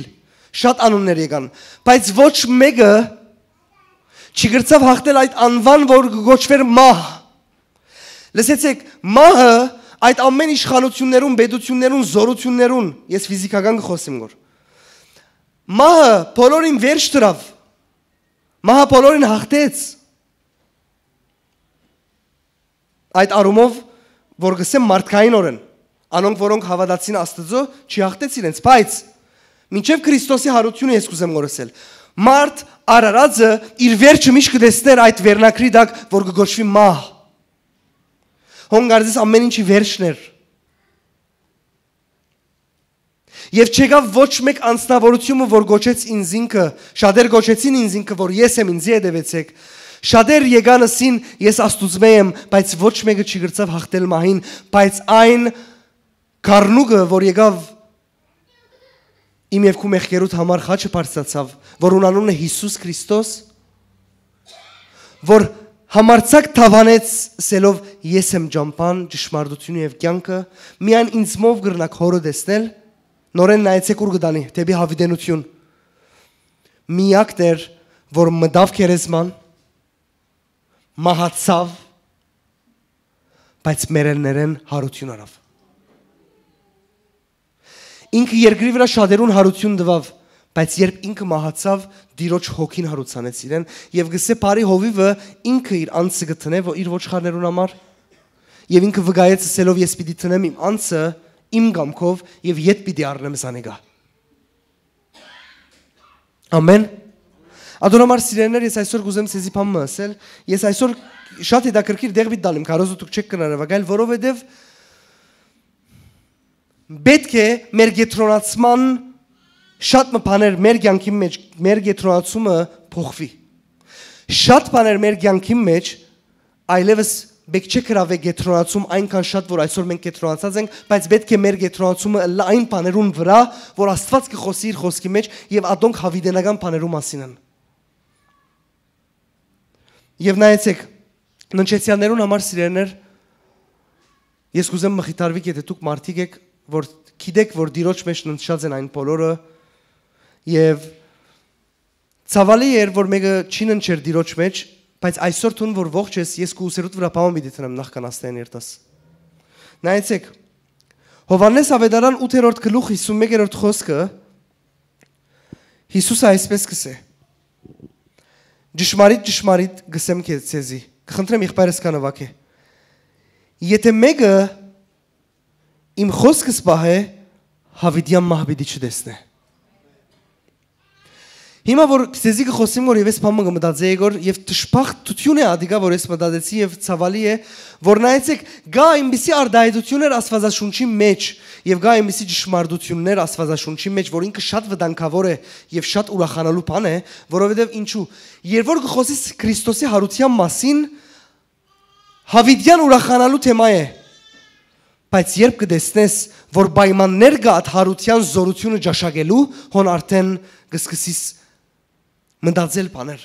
Շատ անուններ եկան, բայց ոչ մէկը չի կրցաւ յաղթել այդ անուան, որ կը կոչուէր մահ։ Լսեցեք, մահը այդ ամեն իշխանություններուն, պետություններուն, զօրություններուն, ես ֆիզիքական կը խօսեմ, որ մահը բոլորին վերջ դրաւ, մահը բոլորին յաղթեց։ Այդ առումով որ կ'ըսեմ մարդկայինօրէն, անոնք, որոնք հաւատացին Աստուծոյ, չի յաղթեց իրենց, բայց մինչեւ Քրիստոսի յարութիւնը ես կ'ուզեմ գորսել։ Մարդ արարածը իր վերջը միշտ կը տեսներ այդ վերնագրի տակ, որ կը կոչուի մահ։ Հոն կարծես ամեն ինչի վերջն էր։ Եւ չեկաւ ոչ մէկ անձնաւորութիւնը, որ գոչեց ինզինքը, շատեր գոչեցին ինզինքը, որ ես եմ, ինձի հետեւեցէք։ Շատեր եկան ըսին, ես Աստուծմէ եմ, բայց ոչ մէկը չի կրցաւ յաղթել մահին, բայց այն գառնուկը, որ եկաւ իմ եւ քու մեղքերուդ համար խաչը բարձրացաւ, որուն անունն է Յիսուս Քրիստոս, որ համարձակ թաւանեց սելով. «Ես եմ ճամբան, ճշմարտությունը եւ կեանքը, միայն ինձմով կրնաք Հօրը տեսնել»։ Նորէն նայեցէք ուր կը տանի, դէպի յաւիտենութիւն։ Միակն էր, որ մտաւ գերեզման, մահացաւ, բայց մեռելներէն յարութիւն առաւ։ Ինքը երկրի վրայ շատերուն յարութիւն տուաւ, բայց երբ ինքը մահացաւ, Տիրոջ հոգին յարուցանեց իրեն, եւ կ'ըսէ, բարի հովիւը ինքը իր անձը կը դնէ, որ իր ոչխարներուն համար, եւ ինքը վկայեց ըսելով. «Ես պիտի դնեմ իմ անձը իմ կամքով եւ ետ պիտի առնեմ զանիկա»։ Ամեն։ Ատոր համար, սիրելիներ, ես այսօր կ'ուզեմ ձեզի բան մը ըսել։ Ես այսօր շատ հետաքրքիր դեղ պիտի տալեմ, կարոզը դուք չեք կրնար վագալ, որովհետեւ պէտք է մեր կեդրոնացման շատ մը բաներ մեր կեանքի մեջ, մեր կեդրոնացումը փոխուի։ Շատ բաներ մեր կեանքի մեջ այլեւս պէտք չէ գրաւէ կեդրոնացում այնքան շատ, որ այսօր մենք կեդրոնացած ենք, բայց պէտք է մեր կեդրոնացումը ըլլայ այն բաներուն վրայ, որ Աստուած կը խօսի իր խօսքի մեջ, եւ ատոնք յաւիտենական բաներու մասին են։ Եւ նայեցեք, ննջեցեալներուն համար, սիրելիներ, ես կ'ուզեմ մխիթարվիք, եթե դուք մարդիկ եք, որ գիտեք, որ Տիրոջ մեջ ննջած են այն բոլորը, եւ ցաւալի էր, որ մէկը չի ննջեր Տիրոջ մեջ, բայց այսօր դուն որ ողջ ես, ես քու ուսերուդ վրայ բան պիտի դնեմ նախքան Աստեն երթաս։ Նայեցեք, Յովհաննէս Աւետարան ութերորդ գլուխ հիսուն մեկերորդ խօսքը, Յիսուսը այսպէս կ'ըսէ. «Ճշմարիտ, ճշմարիտ կ'ըսեմ քեզ, ձեզի»։ Կը խնդրեմ եղբայրս կա նուագէ. «Եթե մէկը իմ խօսքս պահէ, յաւիտեան մահ պիտի չտեսնէ»։ Հիմա որ քեզի կը խօսեմ, որ եւ ես բան մը կը մտածեի, որ եւ դժբախտութիւն է ադիկա, որ ես մտածեցի, եւ ցաւալի է, որ նայեցեք, կայ այնպիսի արտահայտություններ Աստուածաշունչի մեջ, եւ կայ այնպիսի ճշմարտություններ Աստուածաշունչի մեջ, որ ինքը շատ վտանգաւոր է եւ շատ ուրախանալու բան է, որովհետեւ ինչու, երբ որ կը խօսես Քրիստոսի յարութեան մասին, յաւիտեան ուրախանալու թեմայ է, բայց երբ կը տեսնես, որ պայմաններ կայ այդ յարութեան զօրութիւնը ճաշակելու, հոն արդէն կը սկսես մտածել բաներ։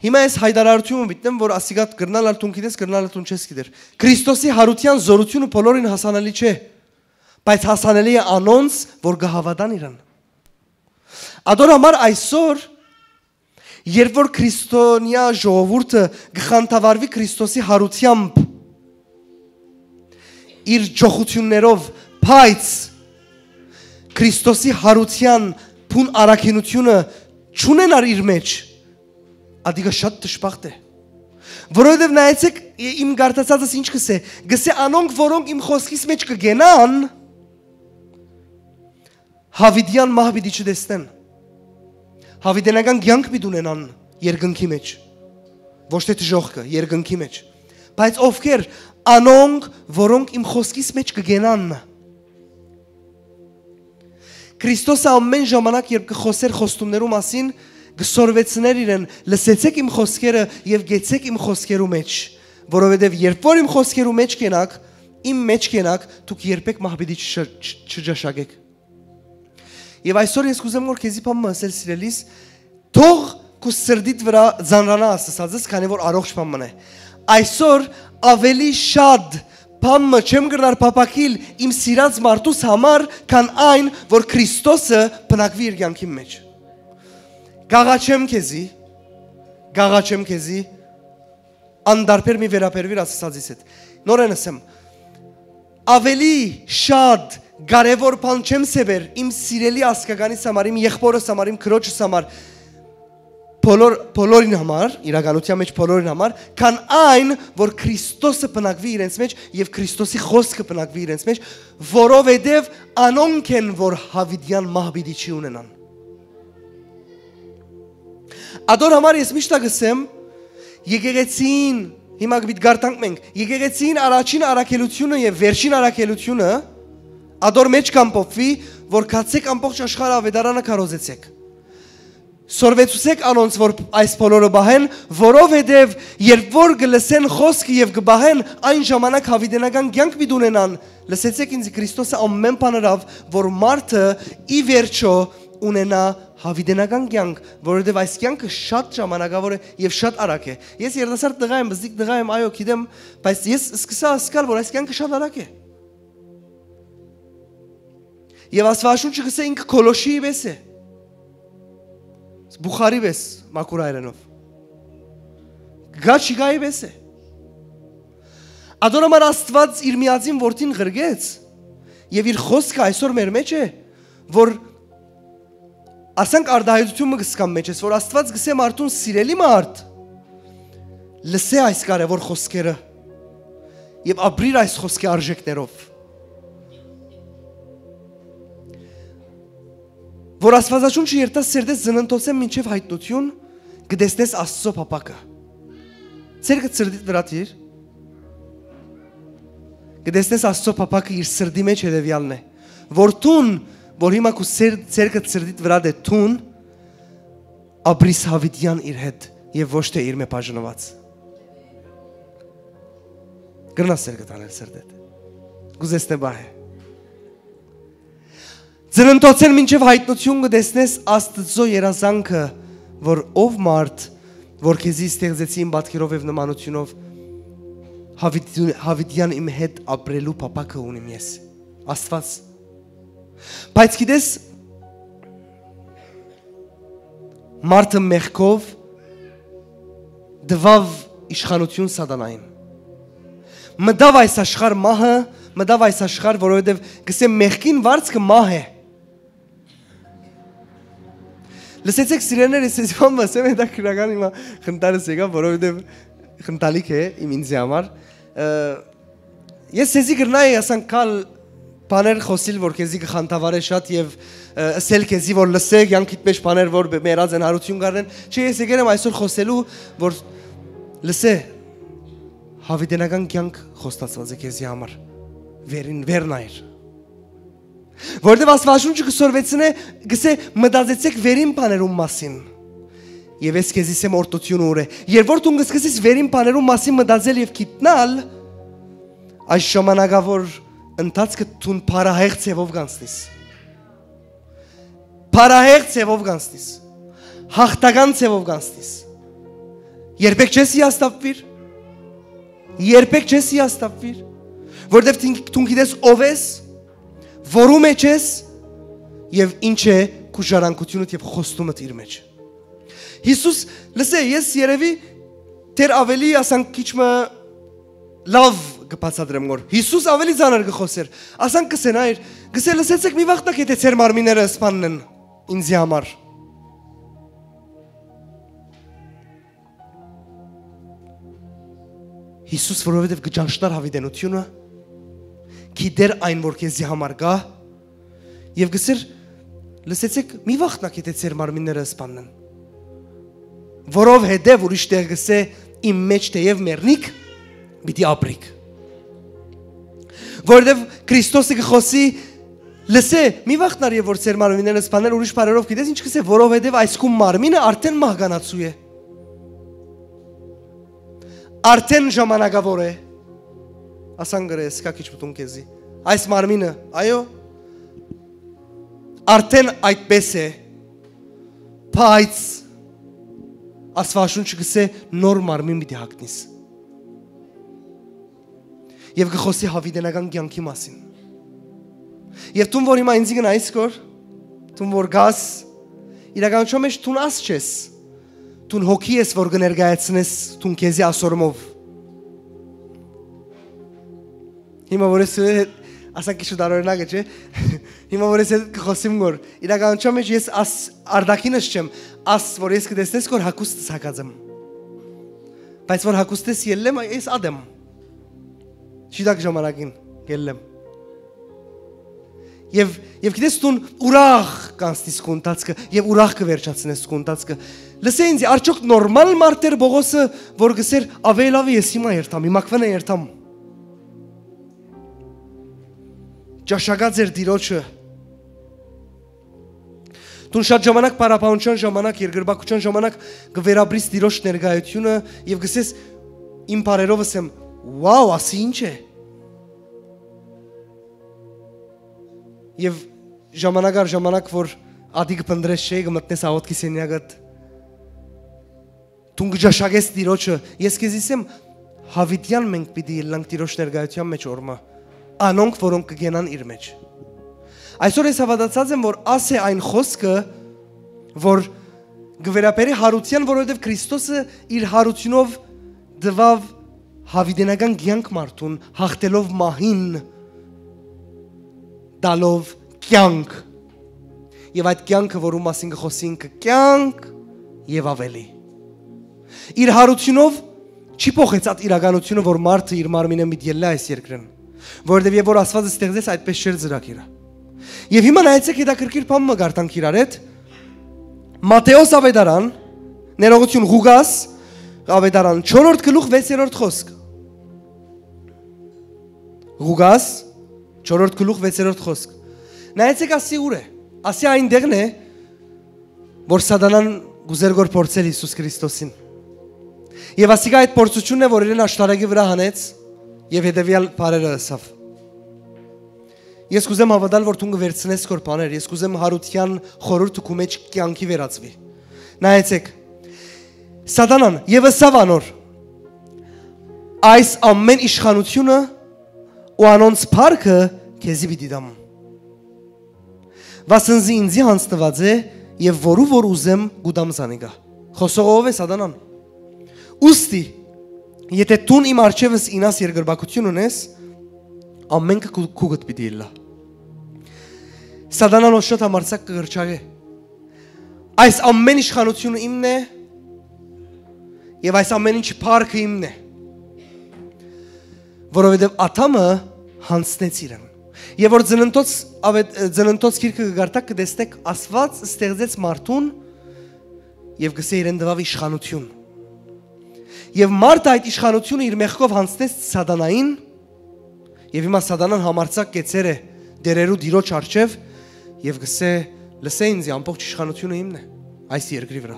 Հիմա ես հայտարարութիւնը մտնեմ, որ ասիկա կրնալ ալ դուն գիտես, կրնալ ալ դուն չես գիտեր։ Քրիստոսի յարութեան զօրութիւնը բոլորին հասանելի չէ, բայց հասանելի է անոնց, որ կը հաւատան իրեն։ Ատոր համար այսօր, երբ որ քրիստոնեայ ժողովուրդը կը խանդավառուի Քրիստոսի յարութեամբ, իր ճոխութիւններով, բայց Քրիստոսի յարութեան բուն առաքինութիւնը չունենար իր մեջ, ադիկա շատ դժբախտ է։ Որովհետեւ նայեցեք, ի-, իմ կարդացածս ինչ կ'ըսէ, կ'ըսէ. «Անոնք, որոնք իմ խօսքիս մեջ կը գենան, յաւիտեան մահ պիտի չտեսնեն»։ Յաւիտենական կեանք պիտի ունենան երկնքի մեջ, ոչ թէ դժոխքը, երկնքի մեջ։ Բայց ովքեր անոնք, որոնք իմ խօսքիս մեջ կը գենան։ Քրիստոսը ամեն ժամանակ, երբ կը խօսէր խոստումներու մասին, կը սորվեցներ իրեն. «Լսեցեք իմ խօսքերը եւ գեցեք իմ խօսքերու մեջ, որովհետեւ երբ որ իմ խօսքերու մեջ կենաք, իմ մեջ կենաք, դուք երբեք մահ պիտի չշ-, չ-, չճաշակեք»։ Եւ այսօր ես կ'ուզեմ որ քեզի բան մը ըսել, սիրելիս, թող քու սրտիդ վրայ ծանրանայ ասածս, քանի որ առողջ բան մնայ։ Այսօր ավելի շատ բան մը չեմ կրնար փափաքիլ իմ սիրած մարդուս համար, քան այն, որ Քրիստոսը բնակվի իր կեանքին մեջ։ Կաղաչեմ քեզի, կաղաչեմ քեզի, անդարբեր մի վերաբերվիր ասածիս հետ։ Նորէն ասեմ, ավելի շատ կարեւոր բան չեմ սեւեր իմ սիրելի ազգականիս համար, իմ եղբորս համար, իմ քրոջս համար, բոլոր, բոլորին համար, իրականութեան մէջ բոլորին համար, քան այն, որ Քրիստոսը բնակուի իրենց մէջ եւ Քրիստոսի խօսքը բնակուի իրենց մէջ, որովհետեւ անոնք են, որ յաւիտեան մահ պիտի չի ունենան։ Ատոր համար ես միշտ կ'ըսեմ, եկեղեցին, հիմա պիտի կարդանք մենք, եկեղեցին առաջին առաքելութիւնը եւ վերջին առաքելութիւնը ատոր մէջ կ'ամփոփուի, որ գացէք ամբողջ աշխարհը աւետարանը քարոզեցէք։ Սորվեցուցէք անոնց, որ այս բոլորը պահեն, որովհետեւ երբ որ կը լսեն խօսքը եւ կը պահեն, այն ժամանակ յաւիտենական կեանք պիտի ունենան։ Լսեցէք ինձ, Քրիստոսը ամէն բան ըրաւ, որ մարդը ի վերջոյ ունենայ յաւիտենական կեանք, որովհետեւ այս կեանքը շատ ժամանակաւոր է եւ շատ արագ է։ Ես երիտասարդ տղայ եմ, բզիկ տղայ եմ, այո, գիտեմ, բայց ես սկսա հասկալ, որ այս կեանքը շատ արագ է։ Եւ Աստուածաշունչը կ'ըսէ, ինքը քոլոշի պէս է։ Բուխարի պէս, մաքուր հայերէնով։ Գա չի գայի պէս է։ Ատոր համար Աստուած իր միածին որդին ղրկեց եւ իր խօսքը այսօր մեր մէջ է, որ ասանք արտահայտութիւն մը կ'ըսկամ մէջս, որ Աստուած կ'ըսէ մարդուն, սիրելի մարդ, լսէ այս կարեւոր խօսքերը եւ ապրիր այս խօսքի արժեքներով։ Որ Աստուածաշունչը երթաս սերտես ծննդոցէն մինչեւ հայտնութիւն, կը տեսնես Աստծո փափաքը։ Ցերկը սրտիդ վրայ դիր, կը տեսնես Աստծո փափաքը իր սրտի մէջ հետեւեալն է, որ դուն, որ հիմա քու սեր-, ցերկը սրտիդ վրայ դէ դուն, ապրիս յաւիտեան իր հետ եւ ոչ թէ իրմէ բաժնուած։ Կրնաս ցերկը տանել սրտեդ։ Կուզես թէ պահէ։ Ծննդոցէն մինչեւ հայտնութիւն կը տեսնես Աստծո երազանքը, որ ով մարդ, որ քեզի ստեղծեցի իմ պատկերով եւ նմանութիւնով, յաւիտի-, յաւիտեան իմ հետ ապրելու փափաքը ունիմ ես։ Աստուած։ Բայց գիտես, մարդը մեղքով տուաւ իշխանութիւն սատանային։ Մտաւ այս աշխարհ մահը, մտաւ այս աշխարհ, որովհետեւ կ'ըսեմ մեղքին վարձքը մահ է։ Լսեցէք, սիրելիներ, ես սեզիվան մը ասեմ, հետաքրքրական հիմա խնդալս եկա, որովհետեւ խնդալիք է իմ ինձի համար։ Ը, ես սեզի կրնայի ասանք կալ բաներ խօսիլ, որ քեզի կը խանդավառէ շատ եւ, ը, ըսել քեզի, որ լսէ, կեանքիդ մէջ բաներ, որ մեռած են, յարութիւն կ'առնեն։ Չէ, ես եկել եմ այսօր խօսելու, որ լսէ, յաւիտենական կեանք խոստացուած է քեզի համար։ Վերին, վերնայր։ Որտեւ Աստուածաշունչը կը սորվեցնէ, կ'ըսէ, մտածեցէք վերին բաներուն մասին։ Եւ ես քեզի սեմ օրդութիւնը ուրէ։ Երբ որ դուն կսկսես վերին բաներուն մասին մտածել եւ գիտնալ, այս ժամանակավոր ընթացքը դուն փառահեղ ձևով կանցնիս։ Փառահեղ ձևով կանցնիս։ Հաղթական ձևով կանցնիս։ Երբեք չես հիասթափվիր։ Երբեք չես հիասթափվիր, որտեվ դին-, դուն գիտես ով ես, որու մեջ ես եւ ինչ է քու ժառանգությունդ եւ խոստումդ իր մեջ։ Յիսուս, լսէ, ես երևի դեռ ավելի, ասանք, քիչ մը լաւ կը բացատրեմ, որ Յիսուս ավելի ծանր կը խօսէր։ Ասանք, կ'ըսեն, այր, կ'ըսէ, լսեցեք, մի վախնաք, եթե ձեր մարմինները սպաննեն ինձի համար։ Յիսուս, որովհետեւ կը ճանչնար յաւիտենութիւնը, գիտեր այն, որ քեզի համար կայ, եւ կ'ըսէր, լսեցեք, մի վախնաք, եթե ձեր մարմինները սպաննեն, որովհետեւ ուրիշ տեղ կ'ըսէ, իմ մէջ թէեւ մեռնիք, պիտի ապրիք։ Որովհետեւ Քրիստոսը կը խօսի, լսէ, մի վախնար, եւ որ ձեր մարմինները սպանեն, ուրիշ բառերով գիտես ինչ կ'ըսէ, որովհետեւ այս քու մարմինը արդէն մահկանացու է։ Արդէն ժամանակաւոր է։ Ասան գրես, կա քիչ մտուն քեզի։ Այս մարմինը, այո, արդէն այդպես է, բայց Աստուածաշունչը կ'ըսէ, նոր մարմին պիտի հագնիս։ Եւ կը խօսի յաւիտենական կեանքի մասին։ Եւ դուն որ հիմա ինձի կնայես կոր, դուն որ գաս, իրականության մեջ դուն աս չես, դուն հոգի ես, որ կը ներկայացնես դուն քեզի ասորմով։ Հիմա որ ես հետ Ասանք քիչ տարօրինակ է, չէ՞։ Հիմա որ ես հետ կը խօսիմ գոր, իրականության մէջ ես աս արտաքինս չեմ, աս որ ես կը տեսնես գոր հագուստս հագած եմ։ Բայց որ հագուստս ելլեմ, ես ատ եմ։ Չի տակ ժամանակին ելլեմ։ Եւ, եւ գիտես, դուն ուրախ կանցնես քու ընթացքը, եւ ուրախ կը վերջացնես քու ընթացքը։ Լսե ինձ, արդյոք նորմալ մարդ էր Պողոսը, որ գսեր, «Աւե լաւ է, ես հիմա երթամ, հիմա քվենը երթամ»։ Ճաշակած էր Տիրոջը։ Դուն շատ ժամանակ, փառաբանության ժամանակ, երկրպագության ժամանակ կը վերապրիս Տիրոջ ներկայությունը եւ կսես, իմ բարերովս եմ, «Wow, ասի ինչ է»։ Եւ ժամանակ առ ժամանակ, որ ատի կփնտռես, չէ, կը մտնես աղօթքի սենեակդ, դուն կը ճաշակես Տիրոջը, ես քեզի ասեմ, յաւիտեան մենք պիտի ելլանք Տիրոջ ներկայության մէջ օրմը, անոնք, որոնք կը գենան իր մէջ։ Այսօր ես հաւատացած եմ, որ աս է այն խօսքը, որ կը վերաբերի յարութեան, որովհետեւ Քրիստոսը իր յարութիւնով տուաւ յաւիտենական կեանք մարդուն, յաղթելով մահին, տալով կեանք։ Եւ այդ կեանքը, որու մասին կը խօսինք, կեանք եւ աւելի։ Իր յարութիւնով չի փոխեց այդ իրականութիւնը, որ մարդը իր մարմինը միտի ելլայ այս երկրին, որովհետեւ եւ որ Աստուած ստեղծեց, այդպես չէր ծրագիրը։ Եւ հիմա նայեցեք, հետաքրքիր բան մը կարդանք իրար հետ։ Մատթէոս աւետարան, ներողություն, Ղուկաս աւետարան, չորրորդ գլուխ, վեցերորդ խօսք։ Ղուկաս, չորրորդ գլուխ, վեցերորդ խօսք։ Նայեցեք, ասի ուր է։ Ասի այն տեղն է, որ Սատանան կ'ուզեր գոր փորձել Յիսուս Քրիստոսին։ Եւ ասիկա այդ փորձութիւնն է, որ իրեն աշտարակի վրայ հանեց եւ հետեւեալ բառերը ըսաւ։ Ես կ'ուզեմ հաւատալ, որ դուն կը վերցնես քոր բաներ, ես կ'ուզեմ յարութեան խորհուրդը քու մէջ կեանքի վերածուի։ Նայեցեք, Սատանան, եւ ըսաւ անոր. «Այս ամէն իշխանութիւնը ու անոնց փառքը քեզի պիտի տամ, վասն զի ինծի յանձնուած է, եւ որու որ ուզեմ կու տամ զանիկա»։ Խօսողը ո՞վ է, Սատանան։ «Ուստի, եթէ դուն իմ առջեւս իյնաս երկրպագութիւն ունես, ամէնքը քու-, քուկդ պիտի ըլլայ»։ Սատանան ո շատ համարձակ կը կրճակէ. «Այս ամէն իշխանութիւնը իմն է, եւ այս ամէն ինչի փառքը իմն է, որովհետեւ Ադամը յանձնեց իրեն»։ Եւ որ Ծննդոց, աւետ-, Ծննդոց գիրքը կը կարդաք, կը տեսնեք, Աստուած ստեղծեց մարդուն եւ կսե իրեն տուաւ իշխանութիւն։ Եւ մարդը այդ իշխանութիւնը իր մեղքով յանձնեց Սատանային, եւ հիմա Սատանան համարձակ կեցեր է տերերու Տիրոջ առջեւ եւ կսե. «Լսէ ինձի, ամբողջ իշխանութիւնը իմն է այս երկրի վրայ։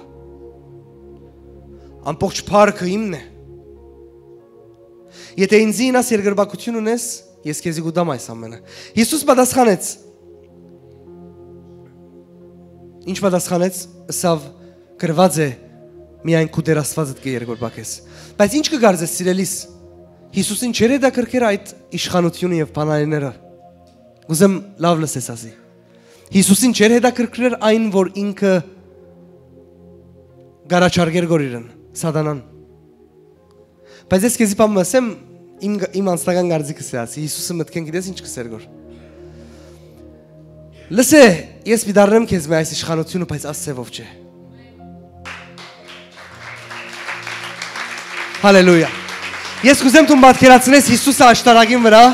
Ամբողջ փառքը իմն է։ Եթէ ինծի իյնաս երկրպագութիւն ունես, ես քեզի կու տամ այս ամէնը»։ Յիսուս պատասխանեց. Ինչ պատասխանեց, ըսաւ. «Գրուած է, միայն քու Տեր Աստուածդ կը երկրպագես»։ Բայց ինչ կը կարծես, սիրելիս, Յիսուսին չէր հետաքրքրեր այդ իշխանութիւնը եւ բանալիները։ Կ'ուզեմ լաւ լսես ասի։ Յիսուսին չէր հետաքրքրեր այն, որ ինքը կ'առաջարկէր գոր իրեն, Սատանան։ Բայց ես քեզի բան մը ասեմ, իմ, իմ անձնական կարծիքս է ասի, Յիսուսը մտքեն գիտես ինչ կսեր գոր։ «Լսէ, ես պիտի դառնեմ քեզ մէ այս իշխանութիւնը, բայց ասե ովչէ»։ Հալելույա։ Ես կ'ուզեմ դուն պատկերացնես Յիսուսը աշտարակին վրայ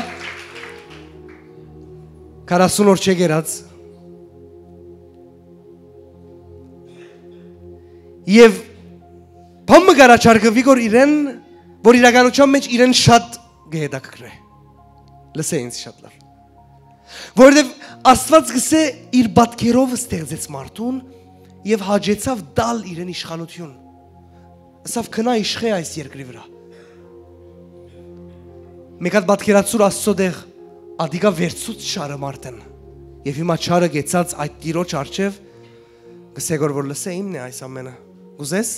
քառասուն օր չէ գերած։ Եւ բան մը կ'առաջարկուի գոր իրեն, որ իրականության մէջ իրեն շատ կը հետաքրքրէ։ Լսէ ինձ շատ լաւ։ Որովհետեւ Աստուած գսե իր պատկերով ստեղծեց մարդուն եւ հաճեցաւ տալ իրեն իշխանութիւն։ Ասաւ. «Գնա իշխէ այս երկրի վրայ»։ Մէկ հատ պատկերացուր Աստծո տեղ, ադիկա վերցուց չարը մարդեն։ Եւ հիմա չարը գեցած այդ Տիրոջ առջեւ, կսե գոր որ. «Լսէ, իմն է այս ամենը։ Կուզես։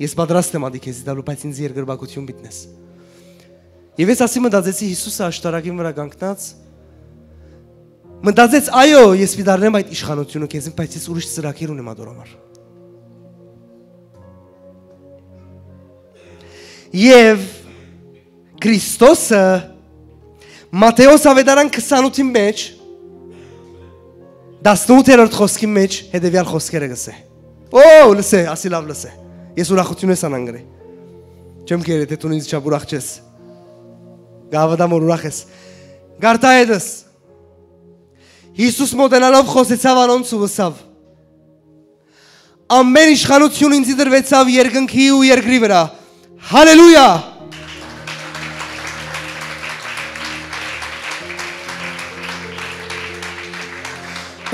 Ես պատրաստ եմ ադի քեզի տալու, բայց ինձ երկրպագութիւն պիտի տես»։ Եւ ես ասի մտածեցի, Յիսուսը աշտարակին վրայ կանգնած մտածեց. «Այո, ես պիտի դառնեմ այդ իշխանությունը քեզին, բայց ես ուրիշ ծրագիր ունեմ ատոր համար»։ Եւ Քրիստոսը Մատթէոս Աւետարան քսանութին մէջ, տասնութերորդ խօսքին մէջ հետեւեալ խօսքերը կ'ըսէ։ Օ, լսէ, ասի լաւ լսէ։ Ես ուրախութիւնս անան գրի։ Չեմ կերե, թէ դուն ինձ չափ ուրախ չես։ Կհաւատամ որ ուրախ ես։ Գարտայ հետս։ Յիսուս մօտենալով խօսեցաւ անոնց ու ըսաւ. «Ամէն իշխանութիւն ինծի տրուեցաւ երկնքի ու երկրի վրայ։ Հալելույա»։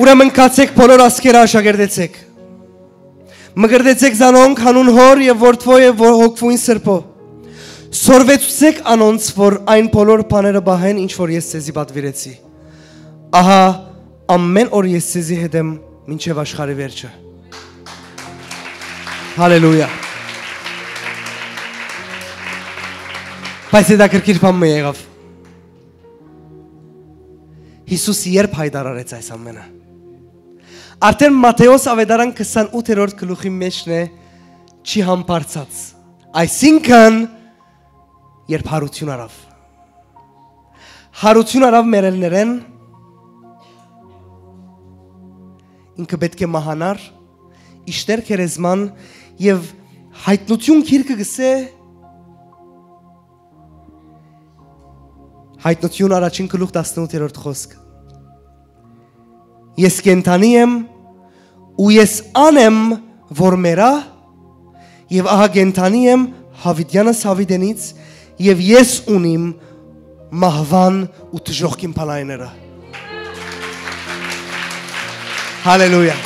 Ուրեմն գացէք, բոլոր ազգերը աշակերտեցէք։ Մկրտեցէք զանոնք յանուն Հօր եւ Որդւոյ եւ Հոգւոյն Սրբոյ։ Սորվեցուցէք անոնց, որ այն բոլոր բաները պահեն, ինչ որ ես ձեզի պատուիրեցի։ Ահա, ամէն օր ես ձեզի հետ եմ մինչեւ աշխարհի վերջը։ Հալելույա։ Բայց հետաքրքիր բան մը եղաւ։ Յիսուս երբ հայտարարեց այս ամէնը։ Արդեն Մատթէոս Աւետարան քսանութերորդ գլուխի մէջն է, չի համբարձած։ Այսինքն, երբ յարութիւն առաւ։ Յարութիւն առաւ մեռելներէն, ինքը պէտք է մահանար, իշտեր գերեզման, եւ Յայտնութիւն գիրքը կ'ըսէ, Յայտնութիւն առաջին գլուխ տասնութերորդ խօսք. «Ես կենդանի եմ ու ես ան եմ, որ մեռայ, եւ ահա կենդանի եմ յաւիտեանս յաւիտենից, եւ ես ունիմ մահուան ու դժոխքին փալայները»։ Հալելույա։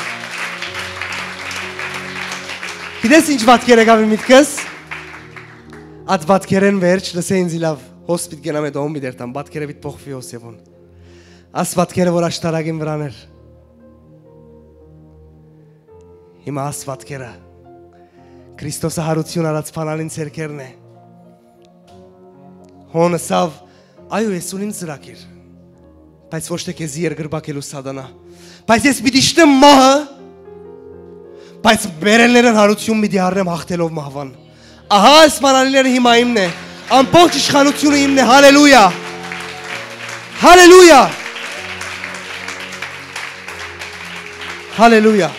Գիտես ինչ վատքեր եկաւ իմ միտքս։ Այդ վատքերէն վերջ, լսէ ինձ լաւ, հոս պիտի գնամ, հետո հոն պիտի երթամ, վատքերը պիտի փոխուի հոս եւ հոն։ Աս վատքերը որ աշտարակին վրան էր։ Հիմա աս վատքերը Քրիստոսը յարութիւն առած բանալին ձեռքերն է։ Հոն ըսաւ. «Այո, ես ունիմ ծրագիր, բայց ոչ թէ քեզի երկրպագելու սատանա, բայց ես պիտի իշտեմ մահը, բայց մեռելներէն յարութիւն պիտի առնեմ յաղթելով մահուան»։ Ահա այս բանալիները հիմա իմն է, ամբողջ իշխանութիւնը իմն է, հալելույա, հալելույա, հալելույա։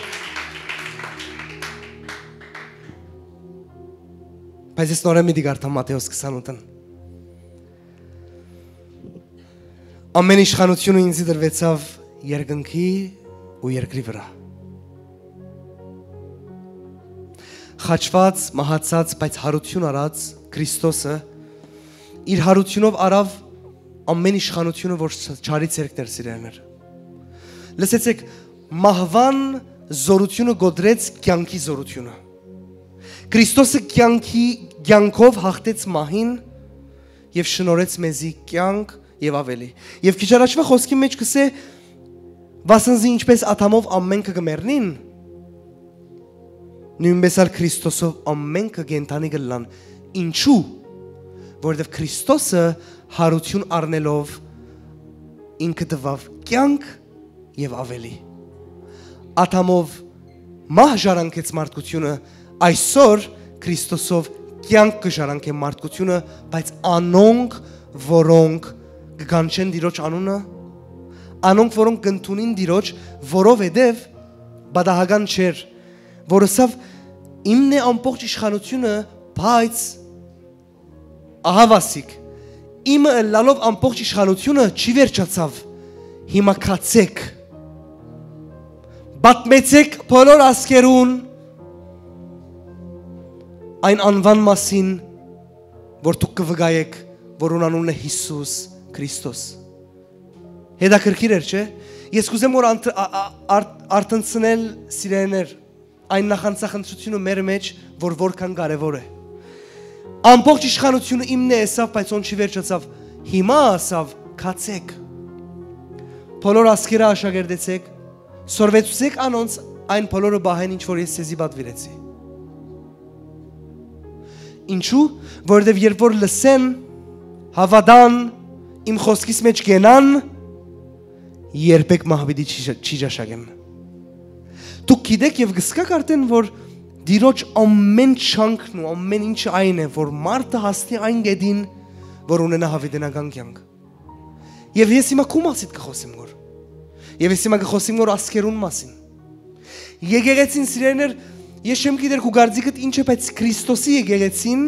Բայց ես նորէն պիտի կարդամ Մատթէոս քսանութ։ «Ամէն իշխանութիւնը ինծի տրուեցաւ երկնքի ու երկրի վրայ»։ Խաչուած, մահացած, բայց յարութիւն առած Քրիստոսը իր յարութիւնով առաւ ամէն իշխանութիւնը որ չարի ձեռքն էր, սիրելիներ։ Լսեցէք, մահուան զօրութիւնը կոտրեց կեանքի զօրութիւնը։ Քրիստոսը կեանքի, կեանքով յաղթեց մահին եւ շնորհեց մեզի կեանք եւ աւելի։ Եւ քիչ առաջուայ խօսքի մէջ կ'ըսէ. «Վասն զի ինչպես Ադամով ամէնքը կը մեռնին, նոյնպէս ալ Քրիստոսով ամէնքը կենդանի կ'ըլլան»։ Ինչու՞։ Որովհետեւ Քրիստոսը յարութիւն առնելով ինքը տուաւ կեանք եւ աւելի։ Ադամով մահ ժառանգեց մարդկությունը, այսօր Քրիստոսով կեանք կը ժառանգէ մարդկությունը, բայց անոնք, որոնք կը կանչեն Տիրոջ անունը, անոնք, որոնք կ'ընդունին Տիրոջ, որովհետեւ պատահական չէր, որ ըսաւ. «Իմն է ամբողջ իշխանութիւնը», բայց ահա վասիկ, իմը ըլլալով ամբողջ իշխանութիւնը չի վերջացաւ։ Հիմա գացէք, պատմեցէք բոլոր ազգերուն այն անուան մասին, որ դուք կը վկայէք, որուն անունն է Յիսուս Քրիստոս։ Հետաքրքիր էր, չէ՞։ Ես կ'ուզեմ որ անթ-, ա-, ա-, արդ-, արթնցնել, սիրելիներ, այն նախանձախնդրությունը մեր մեջ, որ որքան կարեւոր է։ «Ամբողջ իշխանութիւնը իմն է», ըսաւ, բայց հոն չի վերջացաւ։ Հիմա ըսաւ. «Գացէք, բոլոր ազգերը աշակերտեցէք, սորվեցուցէք անոնց այն բոլորը պահեն, ինչ որ ես ձեզի պատուիրեցի»։ Ինչու՞։ Որովհետեւ երբ որ լսեն, հաւատան, իմ խօսքիս մէջ կենան, երբեք մահ պիտի չի, չի ճաշակեն։ Դուք գիտէք եւ կ'սկաք արդեն, որ Տիրոջ ամէն չանքն ու ամէն ինչը այն է, որ մարդը հասնի այն կետին, որ ունենայ յաւիտենական կեանք։ Եւ ես հիմա քու մասիդ կը խօսեմ գոր։ Եւ ես հիմա կը խօսեմ գոր ազգերուն մասին։ Եկեղեցին, սիրելիներ, ես չեմ գիտեր քու կարծիքդ ինչ է, բայց Քրիստոսի եկեղեցին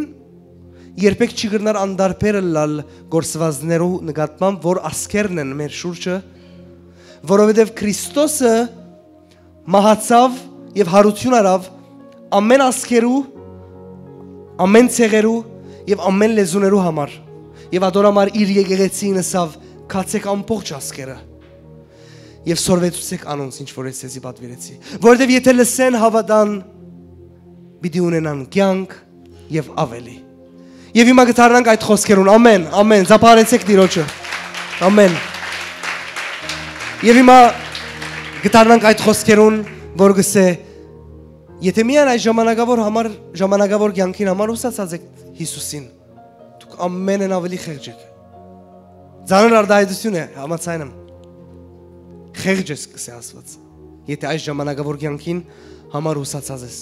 երբեք չի կրնար անդարբեր ըլլալ գործուածներու նկատմամբ, որ ազգերն են մեր շուրջը, որովհետեւ Քրիստոսը մահացաւ եւ յարութիւն առաւ ամէն ազգերու, ամէն ցեղերու եւ ամէն լեզուներու համար։ Եւ ատոր համար իր եկեղեցին ըսաւ. «Գացէք ամբողջ ազգերը եւ սորվեցուցէք անոնց ինչ որ ես ձեզի պատուիրեցի, որովհետեւ եթէ լսեն, հաւատան, պիտի ունենան կեանք եւ աւելի»։ Եւ հիմա կդառնանք այդ խօսքերուն։ Ամեն, ամեն, ծափարեցեք Տիրոջը։ Ամեն։ Եւ հիմա կդառնանք այդ խօսքերուն, որ գսե. «Եթէ միայն այս ժամանակավոր համար, ժամանակավոր կեանքին համար ուսացած եք Յիսուսին, դուք ամենէն աւելի խեղճ եք»։ Ծանր արտահայտություն է, համաձայն եմ։ «Խեղճ ես», կսե Աստուած, «եթէ այս ժամանակավոր կեանքին համար ուսացած ես»։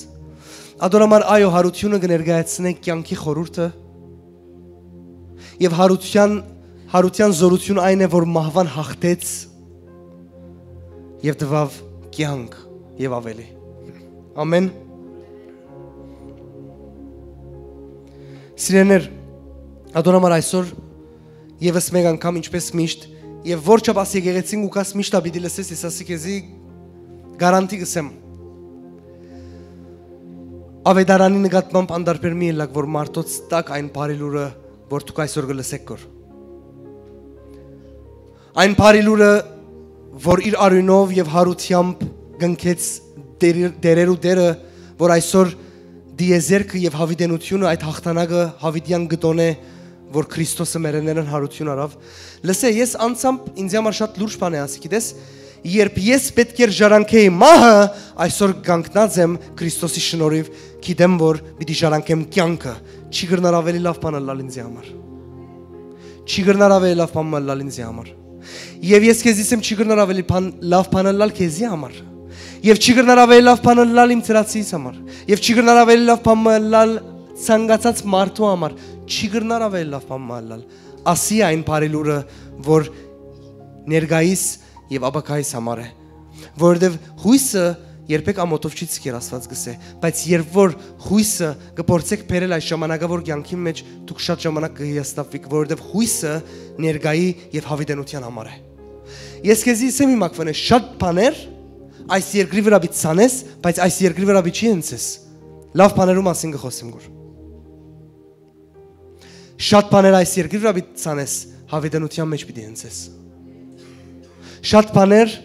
Ատոր համար, այո, յարութիւնը կը ներկայացնէ կեանքի խորհուրդը, եւ յարութեան, յարութեան զօրութիւն այն է, որ մահուան յաղթեց եւ տուաւ կեանք եւ աւելի։ Ամեն։ Սիրելիներ, ատոր համար այսօր եւս մէկ անգամ, ինչպես միշտ, եւ որչափ աս եկեղեցին կու գաս, միշտ ա պիտի լսես, ես ասի քեզի, գարանտի կսեմ, աւետարանի նկատմամբ անդարբեր մի ելլաք, որ մարդոց տակ այն բարի լուրը, որ դուք այսօր կը լսեք գոր։ Այն բարի լուրը, որ իր արիւնով եւ յարութեամբ կնքեց դեր-, դերերու դերը, որ այսօր դիեզերքը եւ յաւիտենությունը, այդ յաղթանակը յաւիտեան կը տոնէ, որ Քրիստոսը մեռելներէն յարութիւն առաւ։ Լսէ, ես անձամբ ինձի համար շատ լուրջ բան է ասի, գիտես, երբ ես պէտք էր ժառանգեի մահը, այսօր կանգնած եմ Քրիստոսի շնորհիվ, գիտեմ, որ պիտի ժառանգեմ կեանքը։ Չի կրնար աւելի լաւ բան ըլլալ ինձի համար։ Չի կրնար աւելի լաւ բան ըլլալ ինձի համար։ Եւ ես քեզի ասեմ, չի կրնար աւելի բան, լաւ բան ըլլալ քեզի համար։ Եւ չի կրնար աւելի լաւ բան ըլլալ իմ ծրացիս համար։ Եւ չի կրնար աւելի լաւ բան ըլլալ ցանկացած մարդու համար։ Չի կրնար աւելի լաւ բան ըլլալ։ Ասի այն բարի լուրը, որ ներկայիս եւ ապագայիս համար է։ Որովհետեւ յոյսը երբեք ամօթով չի ցկեր, Աստուած կսէ, բայց երբ որ յոյսը կփորձեք բերել այս ժամանակավոր կեանքին մէջ, դուք շատ ժամանակ կը հիասթափվիք, որովհետեւ յոյսը ներկայի եւ յաւիտենության համար է։ Ես քեզի ասեմ իմ ակվենէ, շատ բաներ այս երկրի վրայ պիտի ցանես, բայց այս երկրի վրայ պիտի չի հնցես։ Լաւ բաներու մասին կը խօսեմ գոր։ Շատ բաներ այս երկրի վրայ պիտի ցանես, յաւիտենության մէջ պիտի հնցես։ Շատ բաներ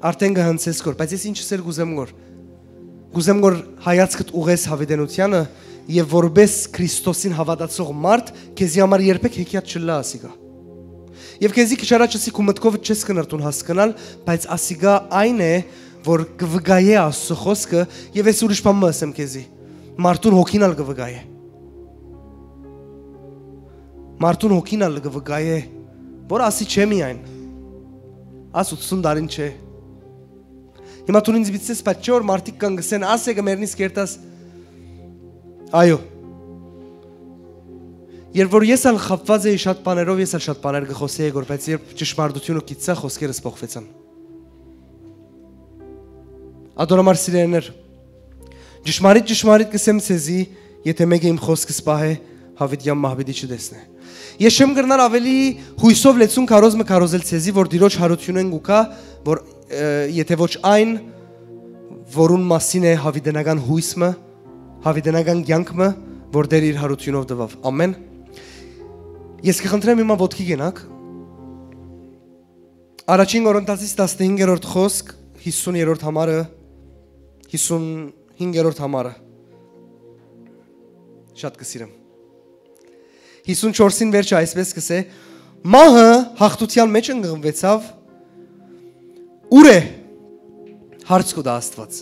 արդեն կը հնցես գոր, բայց ես ինչ սեր կուզեմ գոր։ Կուզեմ գոր հայացքդ ուղես յաւիտենությանը եւ որպես Քրիստոսին հաւատացող մարդ, քեզի համար երբեք հեքիաթ չլա ասիկա։ Եւ քեզի քիչ առաջ ասի քու մտքովդ չես կնրտուն հասկնալ, բայց ասիկա այն է, որ կը վկայէ Աստծո խօսքը, եւ ես ուրիշ բան մը ասեմ քեզի։ Մարդուն հոգին ալ կը վկայէ։ Մարդուն հոգին ալ կը վկայէ, որ ասի չէ միայն։ Աս ութսուն տարին չէ։ Հիմա դուն ինձ միտցես, բայց չէ՞ որ մարդիկ կան գսեն, «Ասե կը մեռնիս կերտաս»։ Այո։ Երբ որ ես ալ խաբված էի շատ բաներով, ես ալ շատ բաներ կը խօսեի գոր, բայց երբ ճշմարտությունը գիտցայ, խօսքերս փոխվեցան։ Ատոր համար, սիրելիներ, ճշմարիտ, ճշմարիտ կսեմ ձեզի, եթէ մեկը իմ խօսքս պահէ, յաւիտեան մահ պիտի չտեսնէ։ Ես չեմ կրնար աւելի յոյսով լեցուն քարոզ մը քարոզել ձեզի, որ Տիրոջ յարութիւնէն կու գայ, որ, ը, եթէ ոչ այն, որուն մասին է յաւիտենական յոյս մը, յաւիտենական կեանք մը, որ Տէր իր յարութիւնով տուաւ։ Ամեն։ Ես կը խնդրեմ հիմա ոտքի կենաք։ Առաջին Կորինթացիս տասնհինգերորդ խօսք, հիսուներորդ համարը, հիսունհինգերորդ համարը։ Շատ կը սիրեմ։ Հիսունչորսին վերջը այսպես կսէ. «Մահը յաղթութեան մէջ ընկղմուեցաւ»։ Ո՞ւր է, հարց կու տայ Աստուած։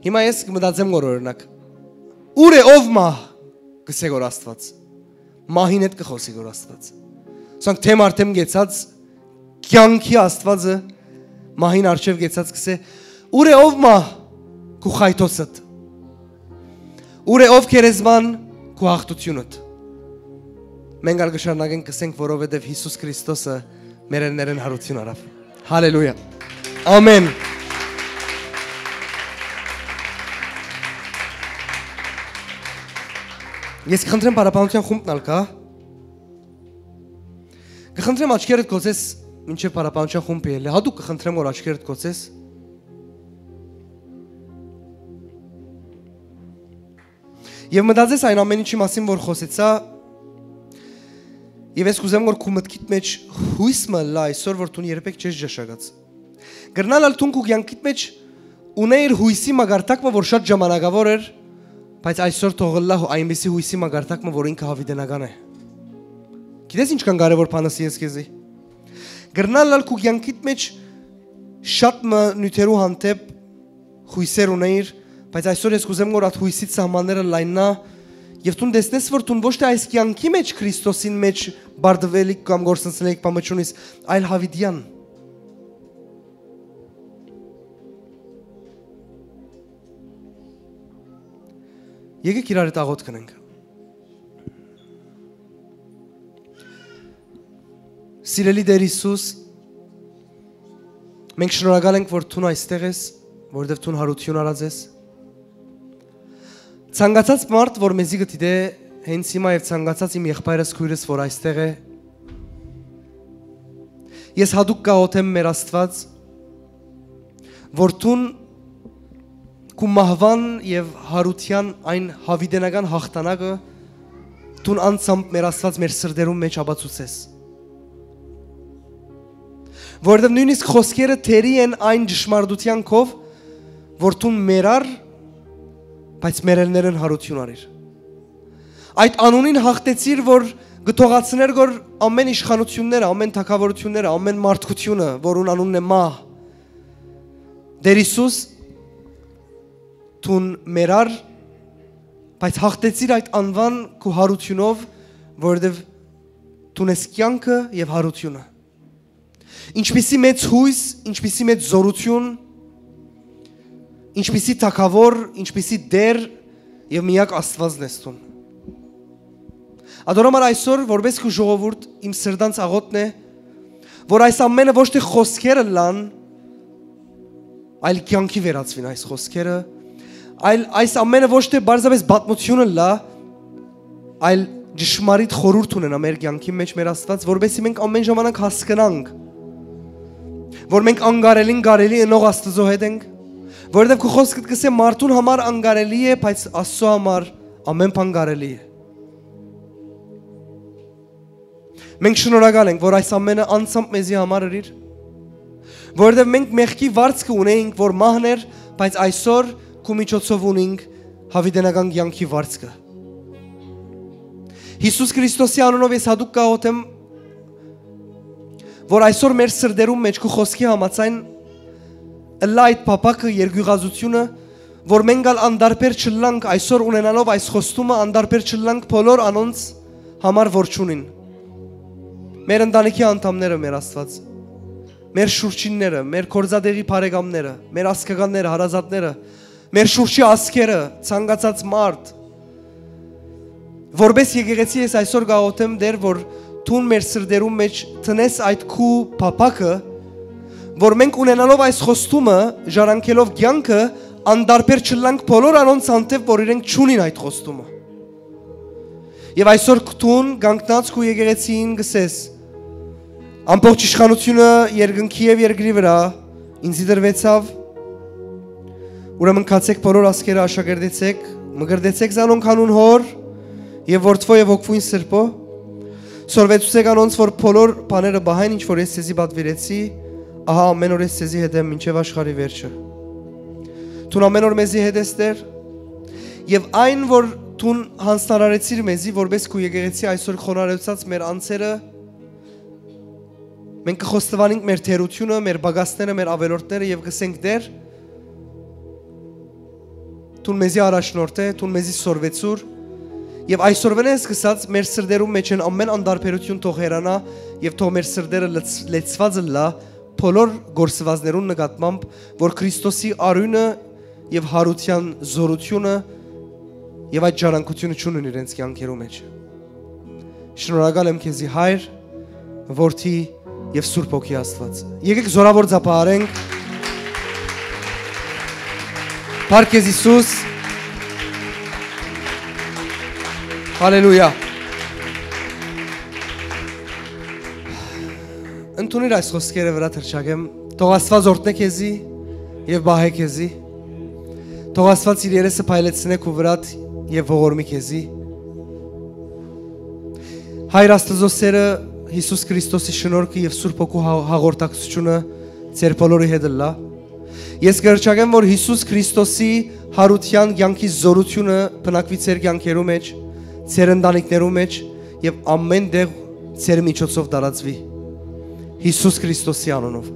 Հիմա ես կմտածեմ գոր, օրինակ, «Ո՞ւր է, ով մահ», կսէ գոր Աստուած։ Մահին հետ կը խօսի գոր Աստուած։ Սանք թեմ արդեմ գեցած կեանքի Աստուածը մահին արջեւ գեցած կսէ. «Ո՞ւր է, ով մահ, քու խայթոցդ։ Ո՞ւր է, ով գերեզման, քու յաղթութիւնդ»։ Մենք ալ կը շարունակենք, կ'ըսենք, որովհետեւ Յիսուս Քրիստոսը մեր էլներէն յարութիւն առաւ։ Հալելույա։ Ամեն։ Ես կխնդրեմ, փառաբանութեան խումբն ալ կայ։ Կխնդրեմ, աչքերդ կոչես մինչեւ փառաբանութեան խումբը ելլէ։ Յատուկ կխնդրեմ, որ աչքերդ կոչես։ Եւ մտածես այն ամէն ինչի մասին որ խօսեցայ, եւ ես կ'ուզեմ որ քու մտքիդ մէջ յոյս մը ըլլայ այսօր, որ դուն երբեք չես ճաշակած։ Կրնալ ալ դուն քու կեանքիդ մէջ ունէիր յոյսի մակարդակ մը, որ շատ ժամանակաւոր էր, բայց այսօր թող ըլլայ այնպիսի յոյսի մակարդակ մը, որ ինքը յաւիտենական է։ Գիտես ինչքան կարեւոր բան ըսի ես քեզի։ Կրնալ ալ քու կեանքիդ մէջ շատ մը նիւթերու հանդէպ յոյսեր ունէիր, բայց այսօր ես կ'ուզեմ որ այդ յոյսի սահմանները լայննայ, եւ դուն տեսնես որ դուն ոչ թէ այս կեանքի մէջ Քրիստոսին մէջ բարդուելիք կամ գործընծնելիք բան մը չունիս, այլ յաւիտեան։ Եկեք իրար հետ աղօթք ընենք։ Սիրելի Տէր Յիսուս, մենք շնորհակալ ենք, որ դուն այստեղ ես, որովհետեւ դուն յարութիւն առած ես։ Ցանկացած մարդ, որ մեզի կը դիտէ հենց հիմա, եւ ցանկացած իմ եղբայրս, քոյրս, որ այստեղ է, ես յատուկ կ'աղօթեմ, մեր Աստուած, որ դուն քու մահուան եւ յարութեան այն յաւիտենական յաղթանակը դուն անձամբ, մեր Աստուած, մեր սրտերուն մէջ ապացուցես։ Որովհետեւ նոյնիսկ խօսքերը թերի են այն ճշմարտութեան քով, որ դուն մեռար, բայց մեր էլներէն յարութիւն առիր։ Այդ անունին յաղթեցիր, որ կը թողացներ գոր ամէն իշխանութիւնները, ամէն թագաւորութիւնները, ամէն մարդկութիւնը, որուն անունն է մահ։ Տէր Յիսուս, դուն մեռար, բայց յաղթեցիր այդ անուան քու յարութիւնով, որովհետեւ դուն ես կեանքը եւ յարութիւնը։ Ինչպիսի մեծ յոյս, ինչպիսի մեծ զօրութիւն, ինչպիսի թագաւոր, ինչպիսի Տէր եւ միակ Աստուածն ես դուն։ Ատոր համար այսօր, որպէս քու ժողովուրդ, իմ սրտանց աղօթքն է, որ այս ամէնը ոչ թէ խօսքեր ըլլան, այլ կեանքի վերածուին այս խօսքերը, այլ այս ամէնը ոչ թէ պարզապէս պատմութիւն ըլլայ, այլ ճշմարիտ խորհուրդ ունենայ մեր կեանքի մէջ մեր Աստուած, որպէս զի մենք ամէն ժամանակ հասկնանք, որ մենք անկարելին կարելի ընող Աստուծոյ հետ ենք, որովհետեւ քու խօսքդ կ'ըսէ, մարդուն համար անկարելի է, բայց Աստուծոյ համար ամէն բան կարելի է։ Մենք շնորհակալ ենք, որ այս ամէնը անձամբ մեզի համար ըրիր, որովհետեւ մենք մեղքի վարձքը ունեինք, որ մահն էր, բայց այսօր քու միջոցով ունինք յաւիտենական կեանքի վարձքը։ Յիսուս Քրիստոսի անունով ես յատուկ կ'աղօթեմ, որ այսօր մեր սրտերուն մէջ քու խօսքի համաձայն ըլլայ այդ փափաքը, երկիւղածութիւնը, որ մենք ալ անդարբեր չըլլանք այսօր ունենալով այս խոստումը, անդարբեր չըլլանք բոլոր անոնց համար, որ չունին։ Մեր ընտանիքի անդամները, մեր Աստուած, մեր շուրջինները, մեր գործատեղի բարեկամները, մեր ազգականները, հարազատները, մեր շուրջի ազգերը, ցանկացած մարդ, որպէս եկեղեցի ես այսօր կ'աղօթեմ, Տէր, որ դուն մեր սրտերուն մէջ դնես այդ քու փափաքը, որ մենք ունենալով այս խոստումը, ժառանգելով կեանքը, անդարբեր չըլլանք բոլոր անոնց հանդէպ, որ իրենք չունին այդ խոստումը։ Եւ այսօր դուն կանգնած քու եկեղեցին կ'ըսես. «Ամբողջ իշխանութիւնը երկնքի եւ երկրի վրայ ինծի տրուեցաւ, ուրեմն գացէք բոլոր ազգերը աշակերտեցէք, մկրտեցէք զանոնք անուն Հօր եւ Որդւոյ եւ Հոգւոյն Սրբոյ, սորվեցուցէք անոնց, որ բոլոր բաները պահեն, ինչ որ ես ձեզի պատուիրեցի, ահա ամէն օր ես ձեզի հետ եմ մինչեւ աշխարհի վերջը»։ Դուն ամէն օր մեզի հետ ես, Տէր, եւ այն, որ դուն յանձնարարեցիր մեզի, որպէս քու եկեղեցի այսօր խոնարհեցած մեր անձերը, մենք կը խոստովանենք մեր թերությունը, մեր պակասները, մեր ավելորդները եւ կ'ըսենք. «Տէր, դուն մեզի առաջնորդ է, դուն մեզի սորվեցուր»։ Եւ այսօրվանէն սկսած մեր սրտերուն մէջ են ամէն անդարբերութիւն թող հեռանայ եւ թող մեր սրտերը լց-, լեցուած ըլլայ բոլոր գործուածներուն նկատմամբ, որ Քրիստոսի արիւնը եւ յարութեան զօրութիւնը եւ այդ ժառանգութիւնը չունին իրենց կեանքերու մէջ։ Շնորհակալ եմ քեզի, Հայր, Որդի եւ Սուրբ Հոգի Աստուած։ Եկեք զորաւոր ծափահարենք։ Փառք քեզ, Յիսուս։ Հալելույա։ Ընդունիր այս խոսքերը վրայ, թռչակեմ։ Թող Աստուած օրհնէ քեզի եւ պահէ քեզի։ Թող Աստուած իր երեսը փայլեցնէ քու վրադ եւ ողորմի քեզի։ Հայր Աստուծոյ սէրը, Յիսուս Քրիստոսի շնորհքը եւ Սուրբ Հոգու հա-, հաղորդակցութիւնը ձեր բոլորի հետ ըլլայ։ Ես կհռչակեմ, որ Յիսուս Քրիստոսի յարութեան կեանքի զօրութիւնը բնակուի ձեր կեանքերու մէջ, ձեր ընտանիքներու մէջ եւ ամէն տեղ ձեր միջոցով տարածուի։ Յիսուս Քրիստոսի անունով։